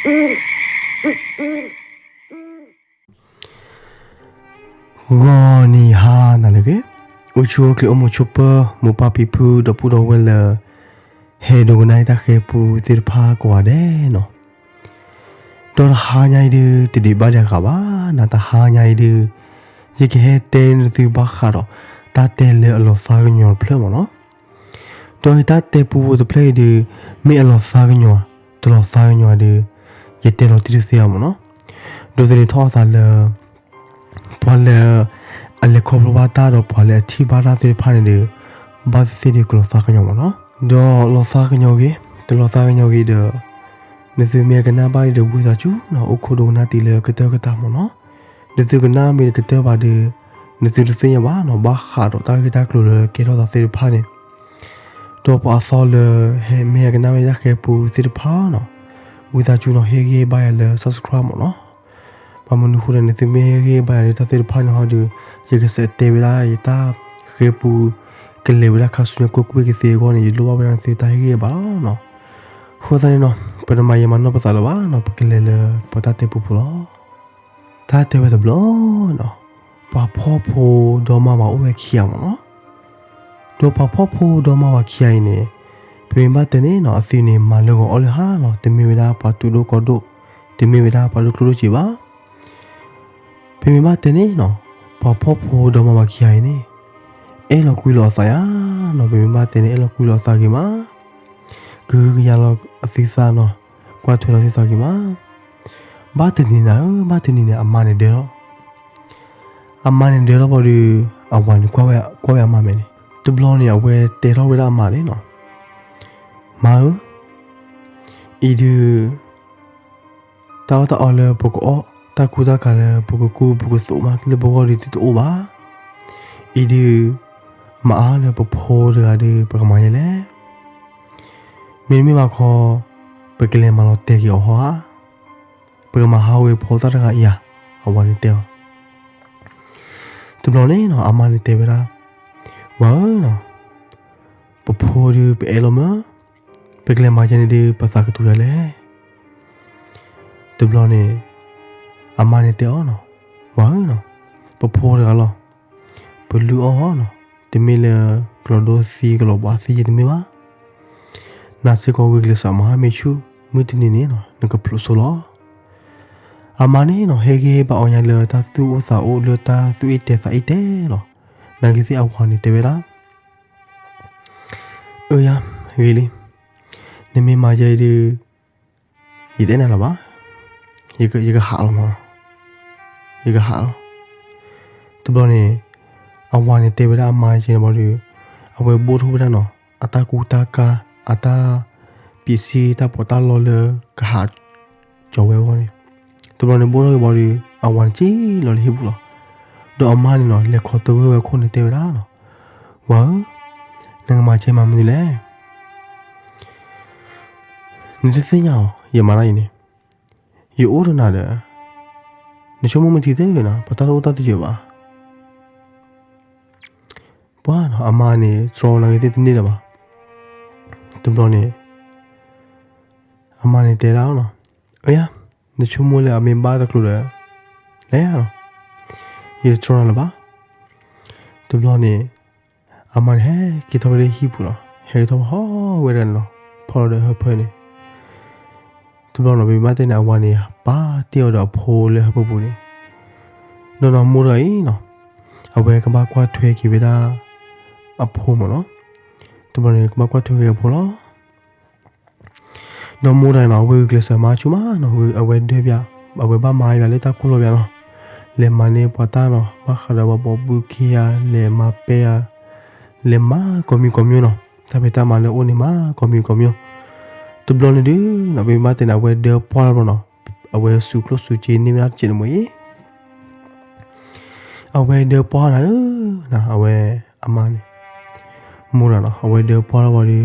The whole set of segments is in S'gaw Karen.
ဂီၤနံၤဟါနၤလၢအဂ့ၤ, အိၣ်ဆူၣ်အိၣ်ချ့အိၣ်မုာ်ဆိးပၢၤ မိၢ်ပၢ်ဖံဖု ဒီပုၢ်ဒီဝဲၢ်လၢ ဟဲဒိကနၣ်တၢ်ဃဲၤပူသ့ၣ်တဖၣ်ကိးဂၤဒဲးနီၤ. ဒီးတဟါညါအံၤဒုး တဒံးဘၣ်ဒံးအဂၤဘၣ်, နတဟါညါအံၤဒုး ယကဟဲတဲနသုဘၣ်ဃးဒီး တၢ်တဲလၢအလီၤသးကညီၤတဖျၢၣ်မ့ၢ်နီၤ. ဒီးတၢ်တဲပူဖိတဖျၢၣ်အံၤဒုး မ့ၢ်အလီၤသးကညီၤ တလီၤသးကညီၤဒုး ယတဲလီၤတံၢ်တသ့အီၤမ့ၢ်နီၤ. ဒိးသန့ၤထီၣ်အသးလၢ ပှၤလၢ အလဲၤခီဖျိဘၣ်တၢ်ဒီးပှၤလၢအထံၣ်ဘၣ်တၢ်သ့ၣ်တဖၣ်န့ၣ်ဒီး ဘၣ်သ့ၣ်သ့ၣ်ဒီးကလီၤသးကညီၤမ့ၢ်နီၤ. ဒီးလီၤသးကညီၤဂ့ၤ တလီၤသးကညီၤဂ့ၤဒီး နသုမ့ၢ်ကနၣ်ဘၣ်ဒီးဝံသးစူၤနီၤ အိၣ်ခိးဒိကနၣ်တံၤလၢကတၢၢ်ကတၢၢ်မ့ၢ်နီၤ. နသုကနၣ်မ့ၢ်တကတၢၢ်ဘၣ်ဒီး နသုတသ့ၣ်ညါဘၣ်နီၤ ဘၣ်ဃးဒီးတၢ်ဂ့ၢ်တၢ်ကျိၤလၢကဲထီၣ်သးသ့ၣ်တဖၣ်န့ၣ် ဒီးပှၤအသီလၢ ဟဲမ့ၢ်ကနၣ်ဝဲတၢ်ဃဲၤပူသ့ၣ်တဖၣ်နီၤ ဝံသးစူၤနီၤ ဟ့ၣ်ဂံၢ်ဘါယၤလၢ subscribe မ့ၢ်နီၤ. ဘၣ်မနုၤအဃိလဲၣ် နသုမ့ၢ်ဟ့ၣ်ဂံၢ်ဘါယၤလၢတၢ်သ့ၣ်တဖၣ်န့ၣ်ဟီဒီး ယကစးတဲဝဲဒၣ်ယတၢ်ဃဲၤပူ ကလဲၤဝဲဒၣ်ခါဆူညါကွ့ၢ်ကွ့ၢ်ကသ့အဂီၢ်န့ၣ် ယလိၣ်ဘၣ်ဝဲဒၣ်နသုတၢ်ဟ့ၣ်ဂံၢ်ဘါလီၤနီၤ. အဃိသတးန့ၣ်နီၤ ပတမၤယံာ်မၤနီၢ်ပသးလၢၤဘၣ်နီၤ ပကလဲၤလၢပတၢ်တဲပူဖိလီၤ. တၢ်တဲဝဲတဘျီနီၤ ပှၤဖှီၣ်ဖိဒီမါဝၤအိၣ်ဝဲခံဂၤမ့ၢ်နီၤ. ဒီးပှၤဖှီၣ်ဖိဒီမါဝၤခံဂၤအံၤန့ၣ် ပမ့ၢ်ဘၣ်တဲန့ၣ်နီၤ အသုန့ၣ်မၤလၢဂီၤအီၣ်လၢဟါလီၤ တမ့ၢ်ဝဲဒၣ်ပှၤတူၢ်ဒိၣ်ကီဒိၣ် တမ့ၢ်ဝဲဒၣ်ပှၤဒိၣ်ကျိၣ်ဒိၣ်စ့ဘၣ်. ပမ့ၢ်ဘၣ်တဲန့ၣ်နီၤ ပှၤဖှီၣ်ဖိဒီမါဝၤခံဂၤအံၤန့ၣ် အဲၣ်လီၤကွံလီၤအသးယါနီၤ ပမ့ၢ်ဘၣ်တဲန့ၣ် အဲၣ်လီၤကွံလီၤအသးဂ့ၤမး ကဟုကယာ်လီၤအသုသးနီၤ ကွၢ်ထွဲလီၤသုသးဂ့ၤမး. ဘၣ်တနံၤနၤဧၢ ဘၣ်တနံၤန့ၣ် အမါန့ၣ်ဒၢလီၤ အမါန့ၣ်ဒၢထီၣ်ဘၣ်ဒီး အဝၤန့ၣ်ကွၢ်ဝဲအမါမဲာ်န့ၣ် တဘျီန့ၣ် အဝဲတဲထီၣ်ဝဲဒၣ်အမါန့ၣ်နီၤ မါဧၢ အံၤဒုး တၢ်အီၣ်တၢ်အီလၢပကအီၣ် တၢ်ကူတၢ်ကၤလၢပကကူပကသိးမးလၢပဂီၢ်ဒုးတအိၣ်ဘၣ်. အံၤဒုး မၤအါလၢပဖိတဂၤဒီး ပကမၤယဲလဲၣ်. မ့တမ့ၢ်ဘၣ်ခီ ပကလဲၤမၤလီၤတဲာ်က့ၤအီၤဟီဧါ. ပကမၤဟးဂီၤဖိသၣ်တဂၤအံၤဧါ. အဝၤန့ၣ်တဲအီၤ တဘျီန့ၣ်နီၤ အမါန့ၣ်တဲဝဲဒၣ် ဝၤဧၢနီၤ ပဖိဒုးပအဲၣ်လီၤမး ပကလဲၤမၤယဲန့ၣ်ဒုး ပသးကတူၢ်ယၤလဲၣ်. တဘျီန့ၣ် အမါန့ၣ်တဲအီၤနီၤ ဝၤဧၢနီၤ ပဖိတဂၤလီၤ ပလုၢ်အီၣ်အီၤနီၤ တမ့ၢ်လၢကျီဒိသံကလီၤဘှါသံယဲတမ့ၢ်ဘၣ်. နၤစ့ၢ်ကီးဂုာ်ကျဲးစၢးမၤဟါမ့ၢ်ဆူၣ် မုၢ်တနံၤန့ၣ်နီၤ နကဖျိးစိလီၤ. အမါန့ၣ်နီၤ ဟ့ၣ်ဂံၢ်ဟ့ၣ်ဘါအီၤညါလၢတၢ်သူၣ်အိၣ်သးအိၣ် လၢတၢ်သူၣ်အ့ၣ်တဲာ်သးအ့ၣ်တဲာ်လီၤ. နာ်က့သ့ၣ်အဝၤန့ၣ်တဲဝဲဒၣ် အၢယါ ဂ့ၤလံ, နမ့ၢ်မၤယဲအံၤဒုး ယတအဲၣ်နၤလၢၤဘၣ်, ယကဟးလီၤမး, ယကဟးလီၤ. တဘျီန့ၣ် အဝၤန့ၣ်တဲဝဲဒၣ်အမါယဲန့ၣ်ဘၣ်ဒီး အဝဲဘိၣ်ထီၣ်ဝဲဒၣ်နီၤ အတၢ်ကူတၢ်ကၤ အတၢ် ပံးစံတၢ်ပီးတၢ်လီလၢကဟး ကၠီၤဝဲအဂီၢ်န့ၣ်, တဘျီန့ၣ်ဘိၣ်ထီၣ်က့ၤဘၣ်ဒီး အဝၤန့ၣ်က့ၤလီၤလၢဟံၣ်ပူၤလီၤ. ဒီးအမါန့ၣ်နီၤ လဲၤခီတဂၢၢ်ဝဲအခိၣ်န့ၣ်တဲဝဲဒၣ်နီၤ, ဝၤဧၢ, နကမၤကဲမၤမနုၤလဲၣ်. နတသ့ၣ်ညါအီၤ ယမၤတၢ်အံၤန့ၣ်, ယအိၣ်ဒီးနၤဒီး နဆိကမိၣ်မ့ၢ်ထံသ့ၣ်ဂ့ၤနီၤ ပတၢ်တအိၣ်တၢ်တယၢၤဘၣ်. ပှၤနီၤ အမါန့ၣ် တြီနာ်က့သ့ၣ်တန့ၢ်လၢၤဘၣ်. တဘျီန့ၣ် အမါန့ၣ်တဲဒၣ်နီၤ, အၢယါ, နဆိကမိၣ်လၢအမ့ၢ်ဘၣ်တကျိၤဒီး လဲၤနီၤ, ယတတြီနၤလၢၤဘၣ်. တဘျီန့ၣ် အမါန့ၣ်ဟဲက့ၤထီၣ်ဝဲလၢဟံၣ်ပူၤလီၤ. ဟဲက့ၤထီၣ်ဝဲဟီၣ်ဝဲဒၣ်န့ၣ်လီၤ. ဖီၣ်လီၤဒီးဟၢဖၢန့ၣ် တဘျီနီၤ ပမ့ၢ်ဘၣ်တဲန့ၣ် အဝၤန့ၣ် ပာ်တ့ၢ်အီၤဒီးအဖိလၢဟၢဖၢပူၤန့ၣ်, ဒီးနီၤ မိၢ်တဂၤအံၤနီၤ အဝဲကဘၣ်ကွၢ်ထွဲက့ၤဝဲဒၣ် အဖိမ့ၢ်နီၤ. တဘျီန့ၣ် ကဘၣ်ကွၢ်ထွဲက့ၤအဖိလီၤ. ဒီးမိၢ်တဂၤနီၤ အဝဲဂုာ်ကျဲးစၢးမၤဆူၣ်မးနီၤ အဝဲဒၢပၠး အဝဲဘၣ်မၤယၤလၢတၢ်ခိၣ်လီၤပၠးနီၤ, လဲၤမၤန့ၢ်ပှၤတၢ်နီၤ ဘၣ်ဃးဒီးပှၤဘီဘုခ့ဧါ လဲၤမၤပဲဧါ, လဲၤမၤကိးမံၤကိးမံၤနီၤ, တၢ်ဖံးတၢ်မၤလၢအအိၣ်န့ၣ်မၤကိးမံၤကိးမံၤ. တဘျီန့ၣ်ဒုးနီၤ ပမ့ၢ်ဘၣ်တဲန့ၣ် အဝဲဒၢပှၢ်လီၤဘျီနီၤ, အဝဲစူးကျိၣ်စူးစ့န့ၢ်ဝဲဒၣ်တစဲးန့ၣ်မ့ၢ်အံၤ အဝဲဒၢပှၢ်နၤဧၢ, အဝဲအမါန့ၣ် မိၢ်တဂၤနီၤ အဝဲဒၢပှၢ်လီၤဘၣ်ဒီး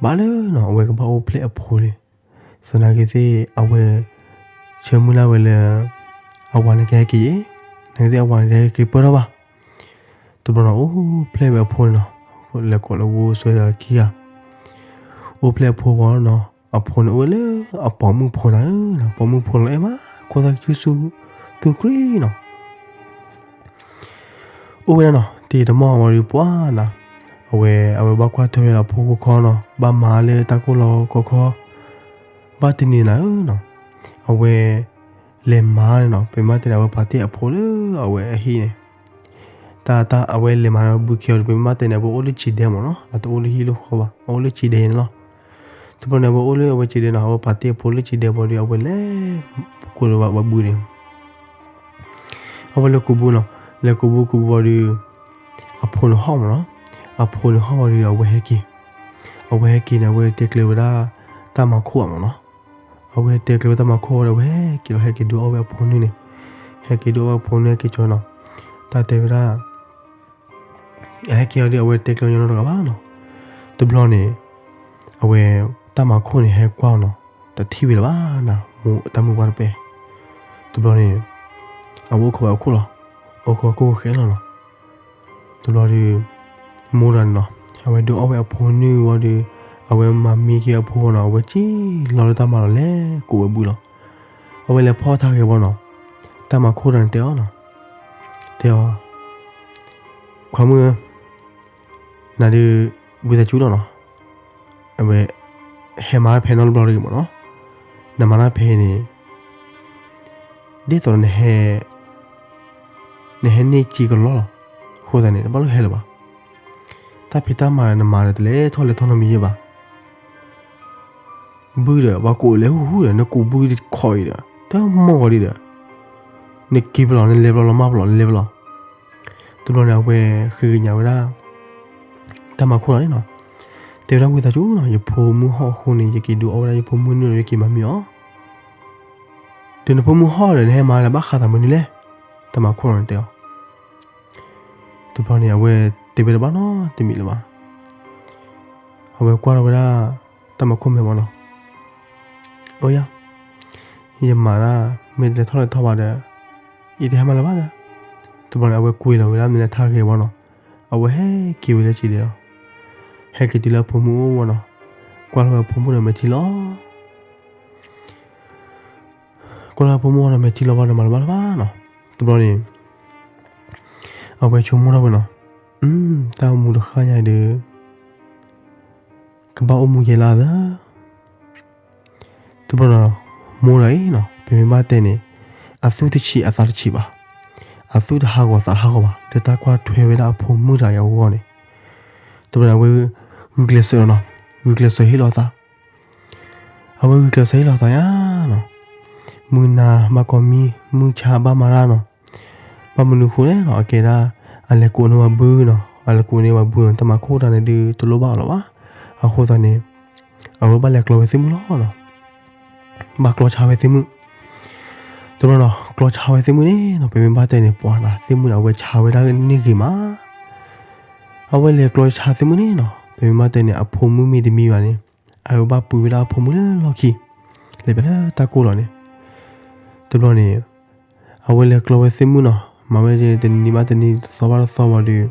ဘၣ်လၢနီၤ အဝဲကဘၣ်အိၣ်ဖျဲၣ်အဖိလံ. သနာ်က့သ့ၣ် အဝဲ ဆၢမုၢ်လၢ်ဝဲလၢ အဝၤန့ၣ်ကဟဲက့ၤယဲ, သနာ်က့သ့ၣ်အဝၤန့ၣ်ကဟဲက့ၤပၢၢ်ထီၣ်ဘၣ်. တဘျီနီၤ အိၣ်ဖျဲၣ်ဝဲအဖိန့ၣ်နီၤ, လဲၤကိးလၢဝိစွဲဒီးခံဂၤ အိၣ်ဖျဲၣ်အဖိဝံၤနီၤ အဖိန့ၣ်အိၣ်ဝဲလၢအပိာ်မုၣ်ဖိနၤဧၢ, ပိာ်မုၣ်ဖိလီၤအဲၣ်မး ခိၣ်သၣ်ကဆူၣ်ဆူၣ်သူကြ့နီၤ. အိၣ်ဝဲဒၣ်နီၤ တၢ်တမီၢ်ဝံၤဒီးပှၤနၤ, အဝဲ အဝဲဘၣ်ကွၢ်ထွဲဝဲဒီးဖိဃီခီနီၤ, ဘၣ်မၤလၢတၢ်ကိၢ်လီၤကီခီ, ဘၣ်တနံၤနၤဧၢနီၤ, အဝဲ လဲၤမၤန့ၣ်နီၤ, ပမ့ၢ်တဲန့ၣ် အဝဲပာ်တ့ၢ်အဖိလၢအဝဲအဟံၣ်န့ၣ်, တၢ် တၢ်အဝဲလဲၤမၤဘုခံအီၤဒီး ပမ့ၢ်တဲန့ၣ် အဝဲအိၣ်လၢစံးဒဲမ့ၢ်နီၤ, အတအိၣ်လၢဟံၣ်လၢဃီဘၣ်, အအိၣ်လၢစံးဒဲန့ၣ်လီၤ. တဘျီန့ၣ် အဝဲအိၣ်လၢအဝဲစံးဒဲနီၤ, အဝဲပာ်တ့ၢ်အဖိလၢစံးဒဲဘၣ်ဒီး အဝဲလဲၤ ကိးလၢၤဘၣ်ဝဲဘုန့ၣ် အဝဲလဲၤကိးဘုနီၤ, လဲၤကိးဘုကိးဘုဘၣ်ဒီး အဖိန့ၣ်ဟီၣ်မ့ၢ်နီၤ, အဖိန့ၣ်ဟီၣ်ဘၣ်ဒီး အဝဲဟဲက့ၤ, အဝဲဟဲက့ၤန့ၣ် အဝဲတဲကျဲဝဲဒၣ် တၢ်မၤခိၣ်အမ့ၢ်နီၤ, အဝဲတဲကျဲဝဲတၢ်မၤခိၣ်ဒီး အဝဲဟဲက့ၤလီၤ ဟဲက့ၤဒုးအီၣ်ဝဲအဖိနုၢ်န့ၣ်, ဟဲက့ၤဒုးအီၣ်ဝဲအဖိနုၢ်ဟဲက့ၤကၠီနီၤ, တၢ်တဲဝဲဒၣ် အဟဲက့ၤအီၤဒီး အဝဲတဲကျဲညီနီတဂၤဘၣ်နီၤ, တဘျီန့ၣ် အဝဲ တၢ်မၤခိၣ်န့ၣ် ဟဲကွၢ်အီၤနီၤ, တထံၣ်ဝဲလၢၤဘၣ်နၤ, မိၢ်တၢ်မုၢ်ပှၢ်တပဲ, တဘျီန့ၣ် အဝဲအိၣ်ခိးဝဲအခိၣ်လီၤ, အိၣ်ခိးခိၣ်ဃဲလီၤနီၤ, တဘျီဒီး မိၢ်တဂၤန့ၣ်နီၤ, အဝဲဒုးအီၣ်ဝဲအဖိနုၢ်ဝံၤဒီး အဝဲမၤမံက့ၤအဖိနီၤ, အဝဲစံၣ်လီၤလၢတၢ်မၤလီၤ လဲၤကိးဝဲဘုလီၤ, အဝဲလဲၤဖီၣ်ထါဂဲၤဝံၤနီၤ, တၢ်မၤခိၣ်တဂၤန့ၣ်တဲအီၤနီၤ, တဲအီၤ ခွါမုၣ်ဧၢ, နၤဒုး ဝံသးစူၤလီၤနီၤ, အဝဲ ဟဲမၤတၢ်ဖဲနီတဘျီတဂ့ၤမ့ၢ်နီၤ, နမၤတၢ်ဖဲန့ၣ် ဒ်သိးနဟဲ နဟဲန့ၢ်က့ၤကလီလီၤ, အဃိသတးန့ၣ် နဘၣ်လိၣ်ဟဲလၢၤဘၣ်, တၢ်ဖံးတၢ်မၤနမၤဒီး တလဲၤထီၣ်လဲၤထီၣ်နီတမံၤယဲၢ်ဘၣ် ဘုဒီး ပှၤကိးလဲၤဟူဟူဒီး နကိးဘုတခီအံၤဒီး တမီၢ်ဂီၤဒံးဒီး နက့ၤပလီၢ် နလဲၤပလီၢ် လီၤမၢ်ပလီၢ် နလဲၤပလီၢ်. တဘျီန့ၣ် အဝဲဃ့ကညးဝဲဒၣ် တၢ်မၤခိၣ်လီၤန့ၣ်နီၤ, တဲဝဲဒၣ်ဝံသးစူၤနီၤ ယဖိမုၣ်ဟီၣ်အဃိန့ၣ် ယက့ၤဒုးအီၣ်ဝဲဒၣ်ယဖိမုၣ်နုၢ်ဒီး ယက့ၤမၤမံအီၤ, ဒီးနဖိမုၣ်ဟီၣ်ဒီး နဟဲမၤလၢဘၣ်ဃးသးမနုၤလဲၣ်, တၢ်မၤခိၣ်လီၤန့ၣ်တဲအီၤ. တဘျီန့ၣ် အဝဲတဲဝဲတဘၣ်နီတမံၤလၢၤဘၣ်. အဝဲကွၢ်ထီၣ်ဝဲဒၣ် တၢ်မၤခိၣ်မဲာ်မးနီၤ, အိၣ်ယၤ, ယမၤဒၣ် မ့ၢ်တလဲၤထီၣ်လဲၤထီဘၣ်ဒီး ယတဟဲမၤလၢၤဘၣ်ဒီး, တဘျီန့ၣ် အဝဲကွံာ်လီၤဝဲဒၣ်မ့ၢ်လၢထါဂဲၤဝံၤနီၤ, အဝဲဟဲက့ၤဝဲလၢစံးဒဲလီၤ. ဟဲက့ၤတုၤလၢအဖိမုၣ်အိၣ်ဝဲနီၤ, ကွၢ်လီၤဝဲအဖိမုၣ်ဒီးမဲာ်ထံလီၤ ကွၢ်လၢအဖိမုၣ်ဒီးမဲာ်ထံလီၤဘၣ်ဒီး မၤလၢၤဘၣ်လၢၤဘၣ်နီၤ. တဘျီန့ၣ် အဝဲဆိကမိၣ်ထီၣ်ဝဲနီၤ, တၢ်အိၣ်မူတဃၣ်ညါဒီး ကဘၣ်အိၣ်မူယဲလၢသၢ တဘျီဒီး မိၢ်တဂၤအံၤနီၤ ပမ့ၢ်ဘၣ်တဲန့ၣ် အသူၣ်တဆံးအသးတဆံးဘၣ်, အသူၣ်တဟးဂီၤသးတဟးဂီၤဘၣ် လၢတၢ်ကွၢ်ထွဲဝဲဒၣ်အဖိမုၣ်တဂၤအံၤအဂီၢ်န့ၣ်, တဘျီန့ၣ် အဝဲဂုာ်ကျဲးစၢးလီၤနီၤ, ဂုာ်ကျဲးစၢးဟ့ၣ်လီၤအသး အဝဲဂုာ်ကျဲးစၢးဟ့ၣ်လီၤအသးယါနီၤ, မုၢ်နၤဘၣ်ကိးမံၤ မုၢ်ဆါဘၣ်မၤတၢ်နီၤ, ဘၣ်မနုၤဃိလဲၣ်နီၤ အကဲဒၣ် အလဲၤကိးန့ၢ်ဝဲဘုနီၤ, အလဲၤကိးန့ၢ်ဝဲဘုနီၤ တၢ်မၤခိၣ်တၢ်န့ၣ်ဒုး တလိၣ်ဘၣ်အီၤလၢၤဘၣ်, အဃိသတးန့ၣ် အဝဲဘၣ်လဲၤကျီဝဲသ့ၣ်မုၣ်လီၤနီၤ, ဘၣ်ကျီဆါဝဲသ့ၣ်မုၣ် တဘျီနီၤ ကျီဆါဝဲသ့ၣ်မုၣ်န့ၣ်နီၤ ပမ့ၢ်ဘၣ်တဲန့ၣ် ပှၤနၤသ့ၣ်မုၣ်န့ၣ် အဝဲဆါဝဲဒၣ်န့ၢ်ဂ့ၤမး, အဝဲလဲၤကျီဆါသ့ၣ်မုၣ်န့ၣ်နီၤ ပမ့ၢ်ဘၣ်တဲန့ၣ် အဖိမုၣ်မ့ၢ်တမံဘၣ်န့ၣ် အဝဲဘၣ်ပှ့ၤဝဲဒၣ်အဖိမုၣ်လၢလီၢ်ခံ, လဲၤပၠးလၢတၢ်ကိၢ်လီၤန့ၣ်, တဘျီန့ၣ် အဝဲလဲၤကျီဝဲသ့ၣ်မုၣ်နီၤ မၤဝဲတနံၤဘၣ်တနံၤ တသီဘၣ်တသီဝံၤဒီး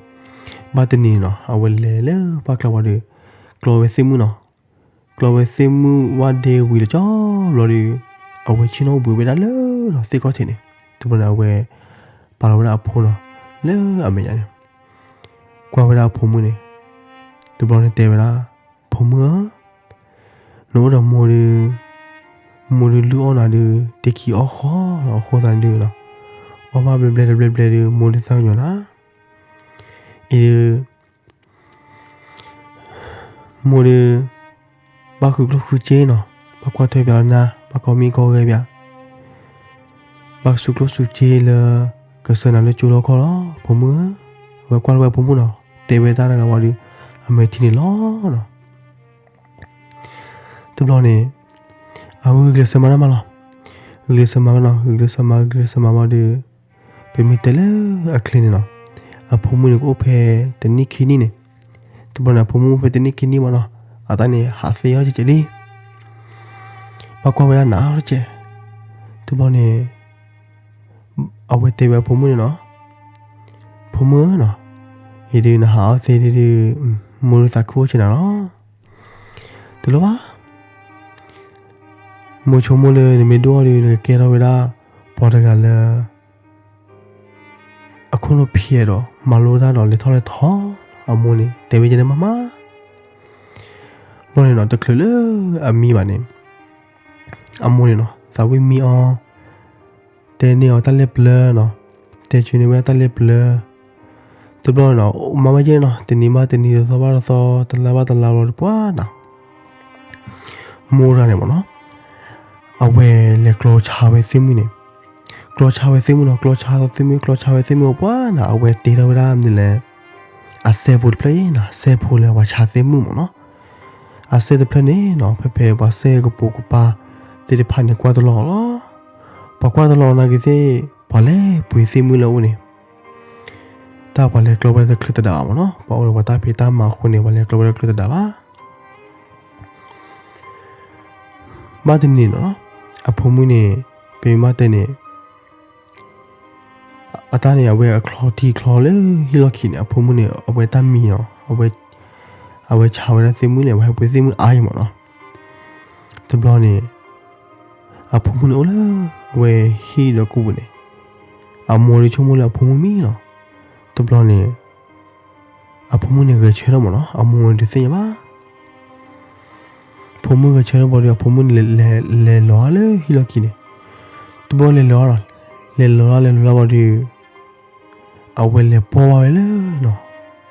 ဘၣ်တနံၤနီၤ အဝဲလဲၤလၢပှၢ်ကျါဝံၤဒီး ကျီဝဲသ့ၣ်မုၣ်နီၤ ကျီဝဲသ့ၣ်မုၣ်ဝဲဒဲဝံၤတကီဘျီဒီး အဝဲဆ့ၣ်နီၤအိၣ်ဘှံးဝဲဒၣ်လၢနီၤ သ့ၣ်ခီၣ်ထံးန့ၣ်, တဘျီန့ၣ် အဝဲ ပာ်လီၤဝဲဒၣ်အဖိနီၤ လၢအမဲာ်ညါန့ၣ်, ကွၢ်ဝဲဒၣ်အဖိမုၣ်န့ၣ်, တဘျီန့ၣ်တဲဝဲဒၣ်, ဖိမုၣ်ဧၢ, နအိၣ်ဒီးမိၢ်ဒီး, မိၢ်ဒီးလုၢ်အီၣ်နၤဒီး တခံးအီၣ်ဃီလီၤ အဃိသတးန့ၣ်ဒုးနီၤ, အီၣ်ဘၣ်ဘျဲဘျဲတဘျဲဘျဲဒီး မိၢ်ဒီးသၣ်ကညီၤနၤ, အံၤဒုး မိၢ်ဒီး ဘၣ်ဃုကျိၣ်ဃုစ့နီၤ, ဘၣ်ကွၢ်ထွဲပၠးလီၤနၤ, ဘၣ်ကိးမံကိးဂၤပၠး, ဘၣ်ဆူကျိၣ်ဆူစ့လၢ ကဆှၢနၤလၢကၠိလီခီလီၤ ဖိမုၣ်ဧၢ, အဝဲကွၢ်လီၤဝဲအဖိမုၣ်နီၤ, တဲဝဲတၢ်တဂၤဝံၤဒီး အမဲာ်ထံန့ၣ်လီၤနီၤ. တဘျီန့ၣ် အဝဲဂုာ်ကျဲးစၢးမၤတၢ်မၤလီၤ, ဂုာ်ကျဲးစၢးမၤနီၤ, ဂုာ်ကျဲးစၢးမၤ ဂုာ်ကျဲးစၢးမၤဝံၤဒီး ပမ့ၢ်တဲလၢအချ့န့ၣ်နီၤ, အဖိမုၣ်န့ၣ် ကအိၣ်ဖဲတနံၣ်ခံနံၣ်န့ၣ်, တဘျီန့ၣ် အဖိမုၣ်အိၣ်ဖဲတနံၣ်ခံနံၣ်မးနီၤ, အသးန့ၣ် ဟးသ့အီၤတကဲးလံ, ဘၣ်ကွၢ်ဝဲဒၣ်နးအီၤတကဲး, တဘျီန့ၣ် အဝဲတဲဝဲအဖိမုၣ်န့ၣ်နီၤ, ဖိမုၣ်ဧၢနီၤ, အံၤဒုးနဟးအီၤသ့ဒုးဒုး, မိၢ်ဒုးသးခုအိၣ်ဆံးနၤလီၤ. တလိၣ်ဘၣ်, မိၢ်ဆိကမိၣ်လၢနမ့ၢ်ဒိၣ်အီၤဒီး နကကဲထီၣ်ဝဲဒၣ် ပှၤတဂၤလၢ အခိၣ်နူာ်ဖျဲးဒီး မၤလိတၢ်ဒီး လဲၤထီၣ်လဲၤထီ, အမိၢ်န့ၣ် တဲဝဲဒ်န့ၣ်မးမး. ဘျီန့ၣ်နီၤ တချုးလၢအမံဘၣ်န့ၣ် အမိၢ်န့ၣ်နီၤ သးဝံၣ်မံအီၤ, တဲန့ၢ်အီၤတၢ်လၢပျၢၤနီၤ, တဲဆၢန့ၢ်ဝဲဒၣ်တၢ်လၢပျၢၤ. တဘျီန့ၣ်နီၤ မၤဝဲကဲနီၤ တနံၤဘၣ်တနံၤ တသီဘၣ်တသီ တလါဘၣ်တလါဘျီဒီး ပှၤနီၤ မိၢ်တဂၤန့ၣ်မ့ၢ်နီၤ အဝဲလဲၤကျီဆါဝဲသ့ၣ်မုၣ်န့ၣ်, ကျီဆါဝဲသ့ၣ်မုၣ်နီၤ ကျီဆါသ့ၣ်မုၣ် ကျီဆါဝဲသ့ၣ်မုၣ်အပှၤနီၤ အဝဲတ့ထီၣ်ဝဲဒၣ်မနုၤလဲၣ် အစဲးဖိတဖျၢၣ်အံၤနီၤ စဲးဖိလၢပှၤဆါသ့ၣ်မုၣ်မ့ၢ်နီၤ. အစဲးတဖျၢၣ်န့ၣ်နီၤ ဖဲဖဲပှၤစဲးကပိာ်ကပၤသ့ၣ်တဖၣ်န့ၣ် ကွၢ်တလီၤအီၤလီၤ. ပှၤကွၢ်တလီၤအီၤနာ်က့ၤသ့ၣ် ပှၤလဲၤပှ့ၤသ့ၣ်မုၣ်လၢအအိၣ်န့ၣ် တၢ်ပှၤလဲၤကျီဝဲတချုးတဒၣ်ဘၣ်မ့ၢ်နီၤ ပှၤအိၣ်ဒီးပှၤတၢ်ဖံးတၢ်မၤအဃိန့ၣ် ပှၤလဲၤကျီဝဲတချုးတဒၣ်ဘၣ်. ဘၣ်တနံၤနီၤ အဖိမုၣ်န့ၣ် ပမ့ၢ်တဲန့ၣ် အတၢ်န့ၣ် အဝဲအချီထံချီလၢဟံၣ်လီၢ်ခံန့ၣ် အဖိမုၣ်န့ၣ် အဝဲတၢ်မံနီၤ အဝဲဆါဝဲဒၣ်သ့ၣ်မုၣ်န့ၣ် အဝဲဟဲပှ့ၤသ့ၣ်မုၣ်အါအံၤမ့ၢ်နီၤ. တဘျီန့ၣ် အဖိမုၣ်န့ၣ်အိၣ်လၢ အဝဲဟံၣ်ဒီးကိးပူၤန့ၣ် အမိၢ်ဒီးဆိကမိၣ်လၢအဖိမုၣ်မံနီၤ. တဘျီန့ၣ် အဖိမုၣ်န့ၣ်ဂဲၤဆၢထၢၣ်မ့ၢ်နီၤ အမိၢ်န့ၣ်တသ့ၣ်ညါဘၣ်. ဖိမုၣ်ဂဲၤဆၢထၢၣ်ဘၣ်ဒီး အဖိမုၣ်န့ၣ် လဲၤလီၤလၢဟံၣ်လီၢ်ခံန့ၣ် တဘျီလဲၤလီၤလီၤ လဲၤလီၤလီၤလဲၤလီၤလီၤဘၣ်ဒီး အဝဲလဲၤပီၢ်ဘၣ်ဝဲလၢ ထံ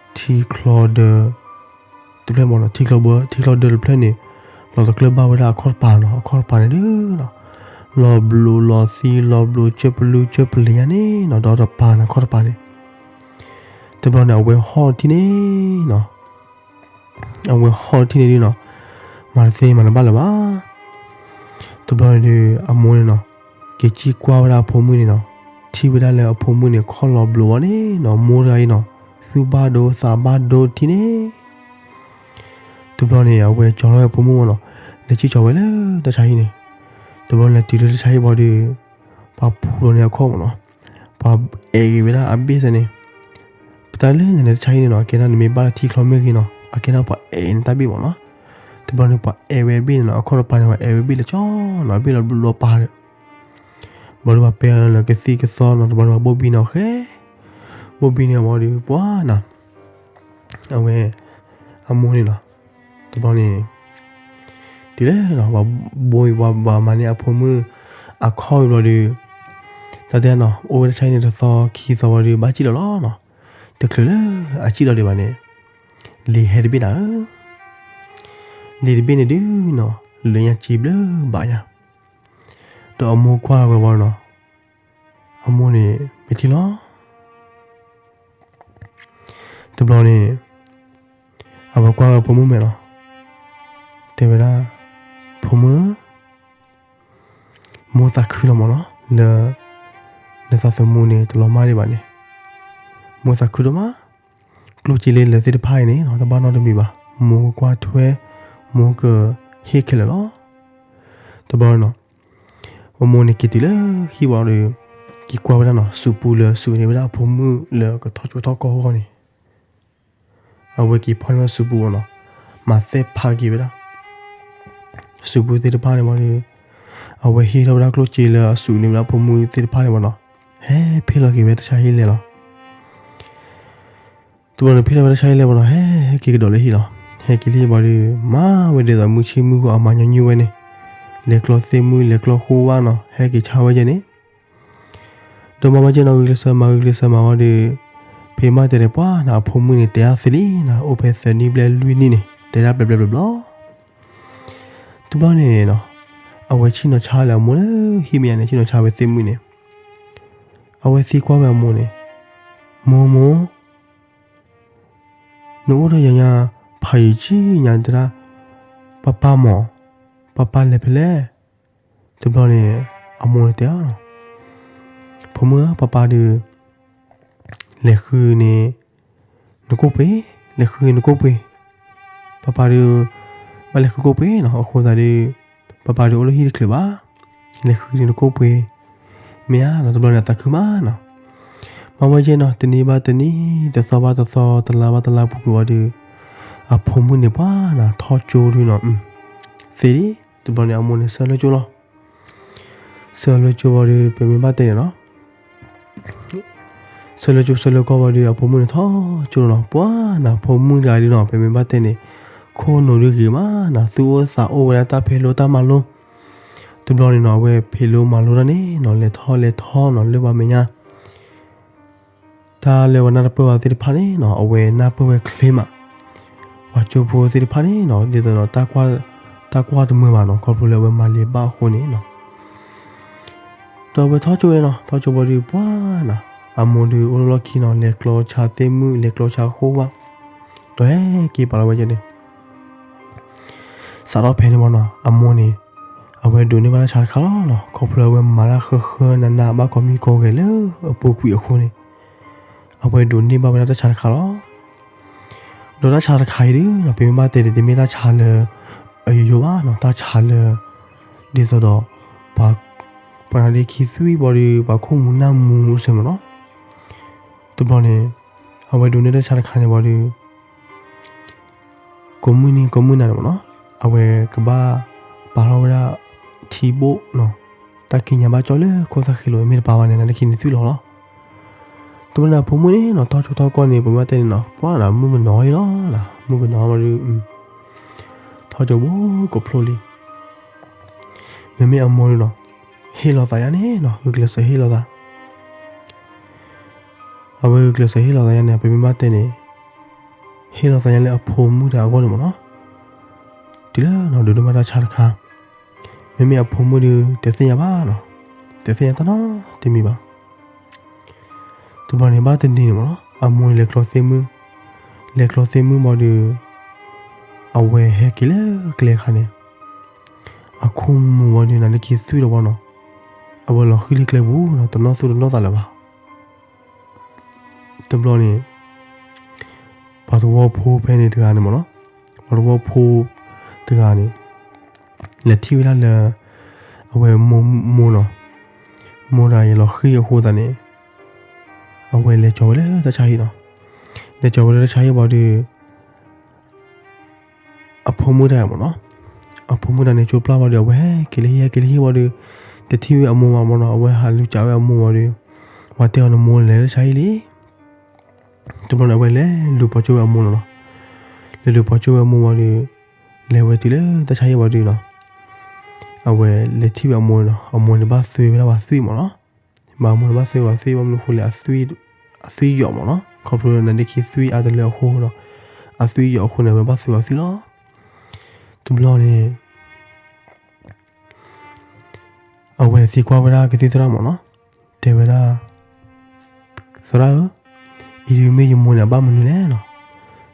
ချီဒၢ တဖျၢၣ်မ့ၢ်နီၤ ထံချီဘၢ ထံချီဒၢတဖျၢၣ်န့ၣ် လီၤတကျၢၢ်ဘၣ်ဝဲဒၣ်အခီၣ်တပၤနီၤ အခီၣ်တပၤန့ၣ်ဒုးနီၤ လီၤဘျိးလီၤသံလီၤဘျိးကၢၢ်ပလူကၢၢ်ပလံၤညါန့ၣ်နီၤ ဒီးတပၤန့ၣ် အခီၣ်တပၤန့ၣ် တဘျီန့ၣ် အဝဲဟီၣ်ထံၣ်န့ၣ်နီၤ အဝဲဟီၣ်ထံၣ်န့ၣ်ဒုးနီၤ မၤတသ့မၤတဘၣ်လၢၤဘၣ်. တဘျီန့ၣ်ဒုး အမိၢ်န့ၣ်နီၤ က့ၤစံၣ်ကွၢ်ဝဲဒၣ်အဖိမုၣ်န့ၣ်နီၤ ထံၣ်ဝဲဒၣ်လၢအဖိမုၣ်န့ၣ် ခီၣ်လီၤဘျိးဝဲန့ၣ်နီၤ မိၢ်တဂၤအံၤနီၤ သူၣ်ဘၣ်ဒိသးဘၣ်ဒိထံၣ်န့ၣ် တဘျီန့ၣ် အဝဲကၠီထီၣ်ဝဲအဖိမုၣ်မ့ၢ်နီၤ လဲၤစံၣ်ကၠီဝဲလၢတၢ်ဆါဟံၣ်န့ၣ် တဘျီလဲၤတုၤလၢတၢ်ဆါဟံၣ်ဘၣ်ဒီး ပှၤဖူးလီၤန့ၢ်အခီၣ်မ့ၢ်နီၤ ပှၤအဲၣ်က့ၤဝဲဒၣ်အဘ့ၣ်စ့ၢ်န့ၣ် ပတၢ်လၢနလဲၤတၢ်ဆါဟံၣ်န့ၣ်နီၤ အကဲဒၣ်နမ့ၢ်ဘၣ်ထံချီမ့ၢ်ဂ့ၤနီၤ အကဲဒၣ်ပှၤအဲၣ်နတၢ်ဘ့ၣ်မ့ၢ်နီၤ တဘျီန့ၣ် ပှၤအဲၣ်ဝဲအဘ့ၣ်န့ၣ်နီၤ အခီၣ်တပၤန့ၣ် ပှၤအဲၣ်ဝဲအဘ့ၣ်လၢကၠီနီၤ အဘ့ၣ်လီၤဘျိးလီၤပၤဒီး ဘျီဒီးပှၤပဲလီၤကသံၣ်ကသီနီၤ တဘျီဒီးပှၤဘိၣ်ဘံန့ၢ်အီၤဃဲ ဘိၣ်ဘံန့ၢ်အီၤဘၣ်ဒီး ပှၤနီၤ အဝဲ အမိၢ်န့ၣ်နီၤ တဘျီန့ၣ် တုၤလၢ ပှၤဘိၣ်ဘံပှၤဘၣ်မၤန့ၢ်အဖိမုၣ် အခီၣ်ဝံၤဘျီဒီး တၢ်တဲနီၤ အိၣ်ဝဲတၢ်ဆါဟံၣ်န့ၣ်တသီခံသီဝံၤဒီး ဘၣ်စံၣ်လီၤလီၤနီၤ တချုးလၢအစံၣ်လီၤဒံးဘၣ်န့ၣ် လံာ်ဟဲတဘ့ၣ်နၤဧၢ လံာ်တဘ့ၣ်န့ၣ်ဒုးနီၤ လၢညါစံၣ်ဘျၢဘၣ်ယါ ဒီးအမိၢ်ကွၢ်ဝဲဝံၤနီၤ အမိၢ်န့ၣ် မ့ၢ်ထံၣ်လီၤ တဘျီန့ၣ် အဝဲကွၢ်ဝဲဖိမုၣ်မဲာ်လီၤ တဲဝဲဒၣ် ဖိမုၣ် မိၢ်သးခုလီၤမ့ၢ်နီၤ လၢ နသးသမူန့ၣ် တလီၤမၢ်ဒံးဘၣ်န့ၣ် မိၢ်သးခုဒိၣ်မး ကျိၣ်စ့လၢလၢာ်သ့ၣ်တဖၣ်အံၤန့ၣ် တဘၣ်နီတမံၤဘၣ် မိၢ်ကကွၢ်ထွဲ မိၢ်ကဟ့ၣ်ခဲလၢာ်လီၤ တဘျီနီၤ အမိၢ်န့ၣ်က့ၤတုၤလၢဟံၣ်ဝံၤဒီး က့ၤကွၢ်ဝဲဒၣ်နီၤ စူးပူလၢအစူးန့ၢ်ဝဲဒၣ်အဖိမုၣ်လၢကထီၣ်ကၠိထီၣ်ကီၢ်အဂီၢ်န့ၣ် အဝဲက့ၤဖီၣ်န့ၢ်ဝဲစူးပူနီၤ မၤသဲၣ်ဖးက့ၤဝဲဒၣ် စူးပူသ့ၣ်တဖၣ်န့ၣ်ဝံၤဒီး အဝဲဟ့ၣ်ထီၣ်ဝဲဒၣ်ကျိၣ်စ့လၢအစူးန့ၢ်ဝဲဒၣ်အဖိမုၣ်သ့ၣ်တဖၣ်န့ၣ်ဝံၤနီၤ ဟဲဖ့ၣ်လီၤက့ၤဝဲတၢ်ဆါဟံၣ်လဲၤလီၤ တဘျီန့ၣ်ဖ့ၣ်လီၤဝဲတၢ်ဆါဟံၣ်လဲၤဝံၤနီၤ ဟဲက့ၤကဒီးလၢဟံၣ်လီၤ ဟဲက့ၤလၢဟံၣ်ဘၣ်ဒီး မၤဝဲဒ်သိးမုၢ်ဆ့ၣ်မုၢ်ဂီၤအမၤညီနုၢ်ဝဲန့ၣ် လဲၤကျီသ့ၣ်မုၢ် လဲၤကျီဃိဝါနီၤ ဟဲက့ၤဆါဝဲယဲန့ၣ် ဒီးမၤဝဲကဲနီၤ ဂုာ်ကျဲးစၢးမၤ ဂုာ်ကျဲးစၢးမၤဝံၤဒီး ဖဲမၤတဲာ်တဲာ်ပှၤနီၤ အဖိမုၣ်န့ၣ် တဲအါသ့လံနီၤ အိၣ်ဖဲသၢနံၣ်ဘျဲၣ်လွံၢ်နံၣ်န့ၣ် တဲဒၣ်ဘျဲးဘျဲးဘျီဘျီ တဘျီန့ၣ်နီၤ အဝဲဆ့ၣ်နီၤဆါလၢအမိၢ်လၢဟံၣ်မဲာ်ညါန့ၣ် ဆ့ၣ်နီၤဆါဝဲသ့ၣ်မုၣ်န့ၣ် အဝဲသံကွၢ်ဝဲအမိၢ်န့ၣ် မိၢ်မိၢ် နအိၣ်ဒီးယၤညါ ဖးယံာ်ဆံညါတဒၣ် ပၢ်ပၢ်မး ပၢ်ပၢ်လဲၤဖဲလဲၣ် တဘျီန့ၣ် အမိၢ်န့ၣ်တဲအီၤ ဖိမုၣ်ဧၢ ပၢ်ပၢ်ဒီး လဲၤဃုန့ၣ် နကိၣ်ပှ့ၤ လဲၤဃုန့ၣ်နကိၣ်ပှ့ၤ ပၢ်ပၢ်ဒီး ဘၣ်လဲၤဃုကိၣ်ပှ့ၤနီၤ အဃိသတးဒီး ပၢ်ပၢ်ဒီးအိၣ်လၢဟံၣ်တချုးဘၣ် လဲၤဃုန့ၣ်နကိၣ်ပှ့ၤ မ့ၢ်ဧါနီၤ တဘျီန့ၣ်အသးခုမးနီၤ မၤဝဲကဲနီၤ တနံၤဘၣ်တနံၤ တသီဘၣ်တသီ တလါဘၣ်တလါပူၤကွံာ်ဝံၤဒီး အဖိမုၣ်န့ၣ်ပှၤနီၤ ထီၣ်ကၠိဒုနီၤ သ့ဒံး တဘျီန့ၣ် အမိၢ်န့ၣ်ဆၢလၢကၠိလီၤ ဆၢလၢကၠိဘၣ်ဒီး ပမ့ၢ်ဘၣ်တဲန့ၣ်နီၤ, ဆၢလၢကၠိဆၢလၢကီၢ်ဘၣ်ဒီး အဖိမုၣ်န့ၣ်ထီၣ်ကၠိလီၤနီၤ. ပှၤနီၤ ဖိမုၣ်တဂၤဒီးနီၤ ပမ့ၢ်ဘၣ်တဲန့ၣ် ခိၣ်နူာ်ဒုးဂ့ၤမးနီၤ, သူၣ်အိၣ်သးအိၣ်ဝဲဒၣ်တၢ်ဖံးလိတၢ်မၤလိ. တဘျီန့ၣ်နီၤ အဝဲဖံးလိမၤလိတၢ်န့ၣ်နီၤ လဲၤထီၣ်လဲၤထီနီၤ လၢပှၤမဲာ်ညါ တၢ်လၢပှၤနၢ်တပၢၢ်ဘၣ်သ့ၣ်တဖၣ်န့ၣ်နီၤ အဝဲနၢ်ပၢၢ်ဝဲချ့မး. ပှၤကၠိဖိသ့ၣ်တဖၣ်န့ၣ်နီၤ ဒ်သိးဒီး တၢ်ကွၢ်တမုာ်ဘၣ်နီၤ ခီဖျိလၢအဝဲမၤလံာ်ဘၣ်အဃိန့ၣ်နီၤ. ဒီးအဝဲထီၣ်ကၠိဝဲနီၤ ထီၣ်ကၠိဘၣ်ဒီး ပှၤနီၤ အမိၢ်ဒုးအိၣ်လၢလီၢ်ခံနီၤ လဲၤကျီဆါသ့ၣ်မုၣ် လဲၤကျီဆါဃိၣ်ဘၣ်, ဒီးဟဲက့ၤပာ်လီၤဝဲကဲန့ၣ် စးထီၣ်ဖဲန့ၣ်မ့ၢ်နီၤ အမိၢ်န့ၣ် အဝဲဒိးန့ၢ်ဘၣ်တၢ်ဆါတခါလီၤနီၤ. ခီဖျိအဝဲမၤတၢ်ဃၢဃၢနးနး ဘၣ်ကိးမံၤကိးဂဲၤလၢအပူၤကွံာ်အဃိန့ၣ် အဝဲဒိးန့ၢ်ဘၣ်ဝဲဒၣ်တၢ်ဆါတခါလီၤ. ဒီးတၢ်ဆါတခါအံၤဒီးနီၤ ပမ့ၢ်ဘၣ်တဲန့ၣ် တမ့ၢ်တၢ်ဆါလၢအယိယိဘၣ်နီၤ, တၢ်ဆါလၢ ဒ်သိးဒီး ပှၤ ပှၤနါဒ့ခံသွံၣ်ဘၣ်ဒီး ပှၤခိၣ်မူၤနၢ်မူၤစ့ၢ်မ့ၢ်နီၤ. တဘျီန့ၣ် အဝဲဒိးန့ၢ်တၢ်ဆါတခါန့ၣ်ဘၣ်ဒီး ကိးမုၢ်နံၤ ကိးမုၢ်နၤန့ၣ်မ့ၢ်နီၤ အဝဲကဘၣ်ပာ်ထီၣ်ဝဲဒၣ်ထံဘိၣ်နီၤ, တၢ်ခံညါဘၣ်ကၠီလၢခိၣ်သၣ်ဃံလိာ် မ့ၢ်တပာ်ဘၣ်န့ၣ် နါဒ့ခံန့ၣ်သွံၣ်လီၤလီၤ. တဘျီန့ၣ်အဖိမုၣ်န့ၣ်နီၤ ထီၣ်ကၠိထီၣ်ကီၢ်န့ၣ် ပမ့ၢ်ဘၣ်တဲန့ၣ်နီၤ ပှၤနီၤ မုၣ်ကနီၤအံၤလီၤ, မုၣ်ကနီၤဘၣ်ဒီး ထီၣ်ကၠိဘၣ်ကိးဖျိလံ. မ့မ့ၢ်အမိၢ်ဒီးနီၤ ဟ့ၣ်လီၤသးယါန့ၣ်နီၤ ဂုာ်ကျဲးစၢးဟ့ၣ်လီၤသး အဝဲဂုာ်ကျဲးစၢးဟ့ၣ်လီၤသးယါန့ၣ် ပမ့ၢ်ဘၣ်တဲန့ၣ် ဟ့ၣ်လီၤသးယါလၢအဖိမုၣ်တဂၤအဂီၢ်န့ၣ်မ့ၢ်နီၤ. တုၤလၢနီၤ ဒိးန့ၢ်ဘၣ်တၢ်ဆါတခါ မ့မ့ၢ်အဖိမုၣ်ဒီး တသ့ၣ်ညါဘၣ်နီၤ, တသ့ၣ်ညါတၢ်နီတမံၤဘၣ်. တဘျီန့ၣ်ဘၣ်တနံၤန့ၣ်မ့ၢ်နီၤ အမိၢ်လဲၤကျီသ့ၣ်မုၣ်, လဲၤကျီသ့ၣ်မုၣ်ဘၣ်ဒီး အဝဲဟဲက့ၤလၢကျဲခါန့ၣ် အခိၣ်မူၤဘၣ်ဒီး နါဒ့ခံသွံၣ်လီၤဘၣ်နီၤ, အဝဲလီၤဃံၤလၢကျဲပူၤနီၤ တနီၣ်သူၣ်တနီၣ်သးလၢၤဘၣ်. တဘျီန့ၣ် ပှၤသဝီဖိဖဲန့ၣ်တဂၤန့ၣ်မ့ၢ်နီၤ, ပှၤသဝီဖိတဂၤန့ၣ် လဲၤထံၣ်ဝဲဒၣ်လၢ အဝဲမိၢ်နီၤ, မိၢ်တဂၤအံၤလီၤဃံၤအဃိသတးန့ၣ် အဝဲလဲၤကၠီၤဝဲလၢတၢ်ဆါဟံၣ်နီၤ, လဲၤကၠီၤဝဲလၢတၢ်ဆါဟံၣ်ဘၣ်ဒီး အဖိမုၣ်တဂၤမ့ၢ်နီၤ, အဖိမုၣ်တဂၤန့ၣ် ကၠိပျၢ်ဘၣ်ဒီး အဝဲဟဲက့ၤလၢဟံၣ် ဟဲက့ၤလၢဟံၣ်ဘၣ်ဒီး တထံၣ်ဝဲအမိၢ်ဘၣ်မ့ၢ်နီၤ, အဝဲဟးလူၤကးဝဲအမိၢ်ဘၣ်ဒီး ပှၤတဲအီၤ နမိၢ်လဲၤလၢတၢ်ဆါဟံၣ်လံ. တဘျီန့ၣ် အဝဲလဲၤလူၤပိာ်ကၠိဝဲအမိၢ်လီၤနီၤ, လဲၤလူၤပိာ်ကၠိဝဲအမိၢ်ဘၣ်ဒီး လဲၤဝဲတုၤလၢတၢ်ဆါဟံၣ်ဘၣ်ဒီးနီၤ, အဝဲလဲၤထံၣ်ဝဲအမိၢ်နီၤ, အမိၢ်န့ၣ်ဘၣ်သွံဝဲဒၣ်ပှၤသွံၣ်မ့ၢ်နီၤ, ဘၣ်အမိၢ်န့ၣ်ဘၣ်သွံဝဲသွံၣ် ဘၣ်မနုၤအဃိလဲၣ် အသွံၣ်ယိာ်မ့ၢ်နီၤ, ခီဖျိလၢနါဒ့ခံသွံၣ်အါတလၢအဃိဒီး အသွံၣ်ယိာ်အဃိန့ၣ် အဝဲဘၣ်သွံဝဲသွံၣ်လီၤ. တဘျီန့ၣ် အဝဲသံကွၢ်ဝဲဒၣ်ကသံၣ်သရၣ်မ့ၢ်နီၤ, တဲဝဲဒၣ်, သရၣ်ဧၢ, အံၤဒုးမ့ၢ်ယမိၢ်န့ၣ် အဘၣ်မနုၤလဲၣ်နီၤ.